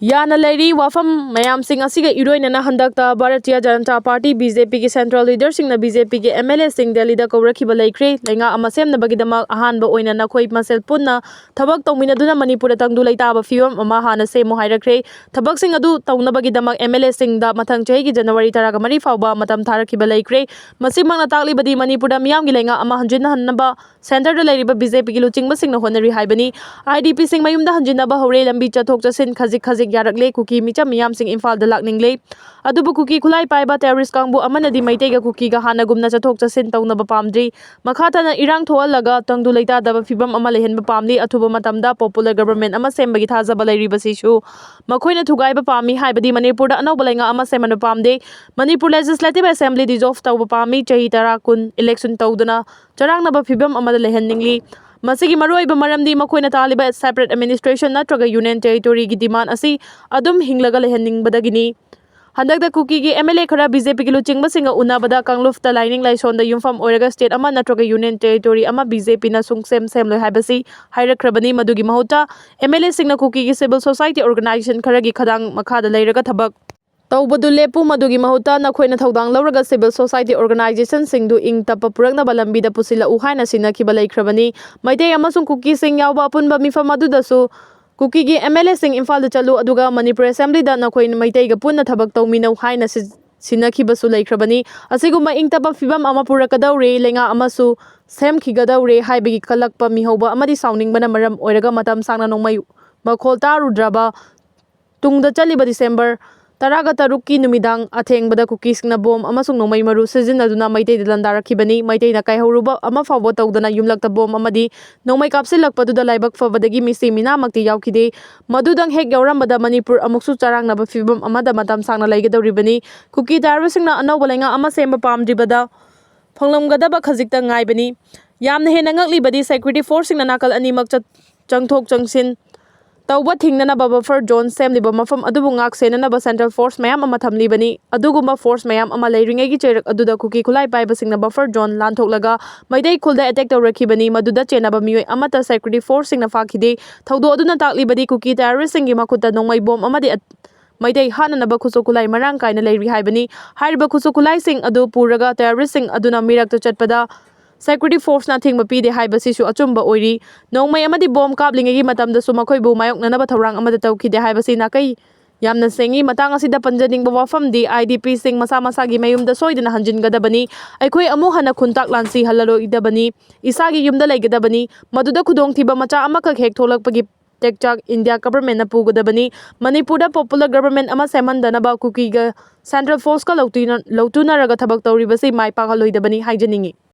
ꯌꯥꯅ ꯂꯩꯔꯤ꯫ ꯋꯥꯐꯝ ꯃꯌꯥꯝꯁꯤꯡ ꯑꯁꯤꯒ ꯏꯔꯣꯏꯅꯅ ꯍꯟꯗꯛꯇ Bharatiya Janata party, B J ꯄꯤꯒꯤ ꯁꯦꯟꯇ꯭ꯔꯦꯜ ꯂꯤꯗꯔꯁꯤꯡꯅ ꯕꯤ ꯖꯦ ꯄꯤꯒꯤ ꯑꯦꯝ ꯑꯦꯜ ꯑꯦꯁꯤꯡ ꯗꯦꯜꯂꯤꯗ ꯀꯧꯔꯛꯈꯤꯕ ꯂꯩꯈ꯭ꯔꯦ꯫ ꯂꯩꯉꯥꯛ ꯑꯃ ꯁꯦꯝꯅꯕꯒꯤꯗꯃꯛ ꯑꯍꯥꯟꯕ ꯑꯣꯏꯅ ꯅꯈꯣꯏ ꯃꯁꯦꯜ ꯄꯨꯟꯅ ꯊꯕꯛ ꯇꯧꯃꯤꯟꯅꯗꯨꯅ ꯃꯅꯤꯄꯨꯔꯗ ꯇꯪꯗꯨ ꯂꯩꯇꯥꯕ ꯐꯤꯕꯝ ꯑꯃ ꯍꯥꯟꯅ ꯁꯦꯝꯃꯨ ꯍꯥꯏꯔꯛꯈ꯭ꯔꯦ꯫ ꯊꯕꯛꯁꯤꯡ ꯑꯗꯨ ꯇꯧꯅꯕꯒꯤꯗꯃꯛ ꯑꯦꯝ ꯑꯦꯜ ꯑꯦꯁꯤꯡꯗ ꯃꯊꯪ ꯆꯍꯤꯒꯤ ꯖꯅꯋꯥꯔꯤ ꯇꯔꯥꯒ ꯃꯔꯤ ꯐꯥꯎꯕ ꯃꯇꯝ ꯊꯥꯔꯛꯈꯤꯕ ꯂꯩꯈ꯭ꯔꯦ꯫ ꯃꯁꯤꯃꯛꯅ ꯇꯥꯛꯂꯤꯕꯗꯤ ꯃꯅꯤꯄꯨꯔꯗ ꯃꯤꯌꯥꯝꯒꯤ ꯂꯩꯉꯥꯛ ꯑꯃ ꯍꯟꯖꯤꯟꯍꯟꯅꯕ ꯁꯦꯟꯇꯔꯗ ꯂꯩꯔꯤꯕ ꯕꯤ ꯖꯦ ꯄꯤꯒꯤ ꯂꯨꯆꯤꯡꯕꯁꯤꯡꯅ ꯍꯣꯠꯅꯔꯤ ꯍꯥꯏꯕꯅꯤ꯫ ꯑꯥꯏ ꯗꯤ ꯄꯤꯁꯤꯡ ꯃꯌꯨꯝꯗ ꯍꯟꯖꯤꯟꯅꯕ ꯍꯧꯔꯦ꯫ ꯂꯝꯕꯤ ꯆꯠꯊꯣꯛ ꯆꯠꯁꯤꯟ ꯈꯖꯤꯛ ꯈꯖꯤꯛ ꯌꯥꯔꯛꯂꯦ꯫ ꯀꯨꯀꯤ ꯃꯤꯆꯝ ꯃꯤꯌꯥꯝꯁꯤꯡ ꯏꯝꯐꯥꯜꯗ ꯂꯥꯛꯅꯤꯡꯂꯦ꯫ ꯑꯗꯨꯕꯨ ꯀꯨꯀꯤ ꯈꯨꯠꯂꯥꯏ ꯄꯥꯏꯕ terrorist ꯀꯥꯡꯕꯨ ꯑꯃꯅꯗꯤ ꯃꯩꯇꯩꯒ ꯀꯨꯀꯤꯒ ꯍꯥꯟꯅꯒꯨꯝꯅ ꯆꯠꯊꯣꯛ ꯆꯠꯁꯤꯟ ꯇꯧꯅꯕ ꯄꯥꯝꯗ꯭ꯔꯤ꯫ ꯃꯈꯥ ꯇꯥꯅ ꯏꯔꯥꯡ ꯊꯣꯛꯍꯜꯂꯒ ꯇꯪꯗꯨ ꯂꯩꯇꯥꯗꯕ ꯐꯤꯕꯝ ꯑꯃ ꯂꯩꯍꯟꯕ ꯄꯥꯝꯂꯤ꯫ ꯑꯊꯨꯕ ꯃꯇꯝꯗ popular government ꯑꯃ ꯁꯦꯝꯕꯒꯤ ꯊꯥꯖꯕ ꯂꯩꯔꯤꯕꯁꯤꯁꯨ ꯃꯈꯣꯏꯅ ꯊꯨꯒꯥꯏꯕ ꯄꯥꯝꯃꯤ ꯍꯥꯏꯕꯗꯤ ꯃꯅꯤꯄꯨꯔꯗ ꯑꯅꯧꯕ ꯂꯩꯉꯥꯛ ꯑꯃ ꯁꯦꯝꯍꯟꯕ ꯄꯥꯝꯗꯦ꯫ ꯃꯅꯤꯄꯨꯔ Legislative Assembly dissolve ꯇꯧꯕ ꯄꯥꯝꯃꯤ꯫ ꯆꯍꯤ ꯇꯔꯥ ꯀꯨꯟ election ꯇꯧꯗꯨꯅ ꯆꯔꯥꯡꯅꯕ ꯐꯤꯕꯝ ꯑꯃꯗ ꯂꯩꯍꯟꯅꯤꯡꯂꯤ꯫ ꯃꯁꯤꯒꯤ ꯃꯔꯨꯑꯣꯏꯕ ꯃꯔꯝꯗꯤ ꯃꯈꯣꯏꯅ ꯇꯥꯜꯂꯤꯕ separate administration ꯅꯠꯇ꯭ꯔꯒ union territoryꯒꯤ demand ꯑꯁꯤ ꯑꯗꯨꯝ ꯍꯤꯡꯂꯒ ꯂꯩꯍꯟꯅꯤꯡꯕꯗꯒꯤꯅꯤ꯫ ꯍꯟꯗꯛꯇ ꯀꯨꯀꯤꯒꯤ MLA ꯈꯔ BJPꯒꯤ ꯂꯨꯆꯤꯡꯕꯁꯤꯡꯒ ꯎꯅꯕꯗ ꯀꯥꯡꯂꯨꯞꯇ ꯂꯥꯏꯅꯤꯡ ꯂꯥꯏꯁꯣꯟꯗ ꯌꯨꯝꯐꯝ ꯑꯣꯏꯔꯒ state ꯑꯃ ꯅꯠꯇ꯭ꯔꯒ union territory ꯑꯃ BJPꯅ ꯁꯨꯡꯁꯦꯝ ꯁꯦꯝꯂꯣꯏ ꯍꯥꯏꯕꯁꯤ ꯍꯥꯏꯔꯛꯈ꯭ꯔꯕꯅꯤ꯫ ꯃꯗꯨꯒꯤ ꯃꯍꯨꯠꯇ MLAꯁꯤꯡꯅ ꯀꯨꯀꯤꯒꯤ civil society organization ꯈꯔꯒꯤ ꯈꯗꯥꯡ ꯃꯈꯥꯗ ꯂꯩꯔꯒ ꯊꯕꯛ ꯇꯧꯕꯗꯨ ꯂꯦꯞꯄꯨ꯫ ꯃꯗꯨꯒꯤ ꯃꯍꯨꯠꯇ ꯅꯈꯣꯏꯅ ꯊꯧꯗꯥꯡ ꯂꯧꯔꯒ civil society organizationꯁꯤꯡꯗꯨ ꯏꯪ ꯇꯞꯄ ꯄꯨꯔꯛꯅꯕ ꯂꯝꯕꯤꯗ ꯄꯨꯁꯤꯜꯂꯛꯎ ꯍꯥꯏꯅ ꯁꯤꯟꯅꯈꯤꯕ ꯂꯩꯈ꯭ꯔꯕꯅꯤ꯫ ꯃꯩꯇꯩ ꯑꯃꯁꯨꯡ ꯀꯨꯀꯤꯁꯤꯡ ꯌꯥꯎꯕ ꯑꯄꯨꯟꯕ ꯃꯤꯐꯝ ꯑꯗꯨꯗꯁꯨ ꯀꯨꯀꯤꯒꯤ MLAꯁꯤꯡ ꯏꯝꯐꯥꯜꯗ ꯆꯠꯂꯨ, ꯑꯗꯨꯒ ꯃꯅꯤꯄꯨꯔ Assemblyꯗ ꯅꯈꯣꯏ ꯃꯩꯇꯩꯒ ꯄꯨꯟꯅ ꯊꯕꯛ ꯇꯧꯃꯤꯟꯅꯧ ꯍꯥꯏꯅ ꯁꯤ-, ꯁꯤꯟꯅꯈꯤꯕꯁꯨ ꯂꯩꯈ꯭ꯔꯕꯅꯤ꯫ ꯑꯁꯤꯒꯨꯝꯕ ꯏꯪ ꯇꯞꯄ ꯐꯤꯕꯝ ꯑꯃ ꯄꯨꯔꯛꯀꯗꯧꯔꯦ, ꯂꯩꯉꯥꯛ ꯑꯃꯁꯨ ꯁꯦꯝꯈꯤꯒꯗꯧꯔꯦ ꯍꯥꯏꯕꯒꯤ ꯀꯜꯂꯛꯄ ꯃꯤꯍꯧꯕ ꯑꯃꯗꯤ ꯁꯥꯎꯅꯤꯡꯕꯅ ꯃꯔꯝ ꯑꯣꯏꯔꯒ ꯃꯇꯝ ꯁꯥꯡꯅ ꯅꯣꯡꯃꯩ ꯃꯈꯣꯜ ꯇꯥꯔꯨꯗ꯭ꯔꯕ ꯇꯨꯡꯗ ꯆꯠꯂꯤꯕ December ꯇꯔꯥꯒ ꯇꯔꯨꯛꯀꯤ ꯅꯨꯃꯤꯗꯥꯡ ꯑꯊꯦꯡꯕꯗ ꯀꯨꯀꯤꯁꯤꯡꯅ ꯕꯣꯝ ꯑꯃꯁꯨꯡ ꯅꯣꯡꯃꯩ ꯃꯔꯨ ꯁꯤꯖꯤꯟꯅꯗꯨꯅ ꯃꯩꯇꯩꯗ ꯂꯥꯟꯗꯥꯔꯛꯈꯤꯕꯅꯤ꯫ ꯃꯩꯇꯩꯅ ꯀꯥꯏꯍꯧꯔꯨꯕ ꯑꯃ ꯐꯥꯎꯕ ꯇꯧꯗꯅ ꯌꯨꯝꯂꯛꯇ ꯕꯣꯝ ꯑꯃꯗꯤ ꯅꯣꯡꯃꯩ ꯀꯥꯞꯁꯤꯜꯂꯛꯄꯗꯨꯗ ꯂꯥꯏꯕꯛ ꯐꯕꯗꯒꯤ ꯃꯤꯁꯤ ꯃꯤꯅꯥꯃꯛꯇꯤ ꯌꯥꯎꯈꯤꯗꯦ꯫ ꯃꯗꯨꯗꯪ ꯍꯦꯛ ꯌꯥꯎꯔꯝꯕꯗ ꯃꯅꯤꯄꯨꯔ ꯑꯃꯨꯛꯁꯨ ꯆꯔꯥꯡꯅꯕ ꯐꯤꯕꯝ ꯑꯃꯗ ꯃꯇꯝ ꯁꯥꯡꯅ ꯂꯩꯒꯗꯧꯔꯤꯕꯅꯤ꯫ ꯀꯨꯀꯤ ꯇꯥꯔꯕꯁꯤꯡꯅ ꯑꯅꯧꯕ ꯂꯩꯉꯥꯛ ꯑꯃ ꯁꯦꯝꯕ ꯄꯥꯝꯗ꯭ꯔꯤꯕꯗ ꯐꯪꯂꯝꯒꯗꯕ ꯈꯖꯤꯛꯇ ꯉꯥꯏꯕꯅꯤ꯫ ꯌꯥꯝꯅ ꯍꯦꯟꯅ ꯉꯛꯂꯤꯕꯗꯤ security forceꯁꯤꯡꯅ ꯅꯥꯀꯜ ꯑꯅꯤꯃꯛ ꯆꯠ-, ꯆꯪꯊꯣꯛ ꯆꯪꯁꯤꯟ ꯇꯧꯕ ꯊꯤꯡꯅꯅꯕ buffer zone ꯁꯦꯝꯂꯤꯕ ꯃꯐꯝ ꯑꯗꯨꯕꯨ ꯉꯥꯛ ꯁꯦꯟꯅꯅꯕ central force ꯃꯌꯥꯝ ꯑꯃ ꯊꯝꯂꯤꯕꯅꯤ꯫ ꯑꯗꯨꯒꯨꯝꯕ force ꯃꯌꯥꯝ ꯑꯃ ꯂꯩꯔꯤꯉꯩꯒꯤ ꯆꯩꯔꯛ ꯑꯗꯨꯗ ꯀꯨꯀꯤ ꯈꯨꯠꯂꯥꯏ ꯄꯥꯏꯕꯁꯤꯡꯅ buffer zone ꯂꯥꯟꯊꯣꯛꯂꯒ ꯃꯩꯇꯩ ꯈꯨꯜꯗ attack ꯇꯧꯔꯛꯈꯤꯕꯅꯤ꯫ ꯃꯗꯨꯗ ꯆꯦꯟꯅꯕ ꯃꯤꯑꯣꯏ ꯑꯃꯠꯇ security forceꯁꯤꯡꯅ ꯐꯥꯈꯤꯗꯦ꯫ ꯊꯧꯗꯣꯛ ꯑꯗꯨꯅ ꯇꯥꯛꯂꯤꯕꯗꯤ ꯀꯨꯀꯤ terroristꯁꯤꯡꯒꯤ ꯃꯈꯨꯠꯇ ꯅꯣꯡꯃꯩ ꯕꯣꯝ ꯑꯃꯗꯤ ꯑꯠ-, ꯃꯩꯇꯩ ꯍꯥꯠꯅꯅꯕ ꯈꯨꯠꯁꯨ ꯈꯨꯠꯂꯥꯏ ꯃꯔꯥꯡ ꯀꯥꯏꯅ ꯂꯩꯔꯤ ꯍꯥꯏꯕꯅꯤ꯫ ꯍꯥꯏꯔꯤꯕ ꯈꯨꯠꯁꯨ ꯈꯨꯠꯂꯥꯏꯁꯤꯡ ꯑꯗꯨ ꯄꯨꯔꯒ terroristꯁꯤꯡ ꯑꯗꯨꯅ ꯃꯤꯔꯛꯇ ꯆꯠꯄꯗ security forceꯅ ꯑꯊꯤꯡꯕ ꯄꯤꯗꯦ ꯍꯥꯏꯕꯁꯤꯁꯨ ꯑꯆꯨꯝꯕ ꯑꯣꯏꯔꯤ꯫ ꯅꯣꯡꯃꯩ ꯑꯃꯗꯤ ꯕꯣꯝ ꯀꯥꯞꯂꯤꯉꯩꯒꯤ ꯃꯇꯝꯗꯁꯨ ꯃꯈꯣꯏꯕꯨ ꯃꯥꯌꯣꯛꯅꯅꯕ ꯊꯧꯔꯥꯡ ꯑꯃꯠꯇ ꯇꯧꯈꯤꯗꯦ ꯍꯥꯏꯕꯁꯤ ꯅꯥꯀꯩ ꯌꯥꯝꯅ ꯁꯦꯡꯉꯤ꯫ ꯃꯇꯥꯡ ꯑꯁꯤꯗ ꯄꯟꯖꯅꯤꯡꯕ ꯋꯥꯐꯝꯗꯤ IDPꯁꯤꯡ ꯃꯁꯥ ꯃꯁꯥꯒꯤ ꯃꯌꯨꯝꯗ ꯁꯣꯏꯗꯅ ꯍꯟꯖꯤꯟꯒꯗꯕꯅꯤ꯫ ꯑꯩꯈꯣꯏ ꯑꯃꯨꯛ ꯍꯟꯅ ꯈꯨꯟꯇꯥꯛ ꯂꯥꯟꯁꯤ ꯍꯜꯂꯔꯣꯏꯗꯕꯅꯤ꯫ ꯏꯁꯥꯒꯤ ꯌꯨꯝꯗ ꯂꯩꯒꯗꯕꯅꯤ꯫ ꯃꯗꯨꯗ ꯈꯨꯗꯣꯡꯊꯤꯕ ꯃꯆꯥ ꯑꯃꯈꯛ ꯍꯦꯛ ꯊꯣꯛꯂꯛꯄꯒꯤ ꯇꯦꯛꯆꯥꯛ ꯏꯟꯗꯤꯌꯥ ꯒꯚꯔꯟꯃꯦꯟꯠꯅ ꯄꯨꯒꯗꯕꯅꯤ꯫ ꯃꯅꯤꯄꯨꯔꯗ ꯄꯣꯄꯨꯂꯔ ꯒꯚꯔꯟꯃꯦꯟꯠ ꯑꯃ ꯁꯦꯝꯍꯟꯗꯅꯕ ꯀꯨꯀꯤꯒ ꯁꯦꯟꯇ꯭ꯔꯦꯜ ꯐꯣꯔꯁꯀ ꯂꯧꯇꯤꯅ-, ꯂꯧꯇꯨꯅꯔꯒ ꯊꯕꯛ ꯇꯧꯔꯤꯕꯁꯤ ꯃꯥꯏ ꯄꯥꯛꯍꯜꯂꯣꯏꯗꯕꯅꯤ ꯍꯥꯏꯖꯅꯤꯡꯏ꯫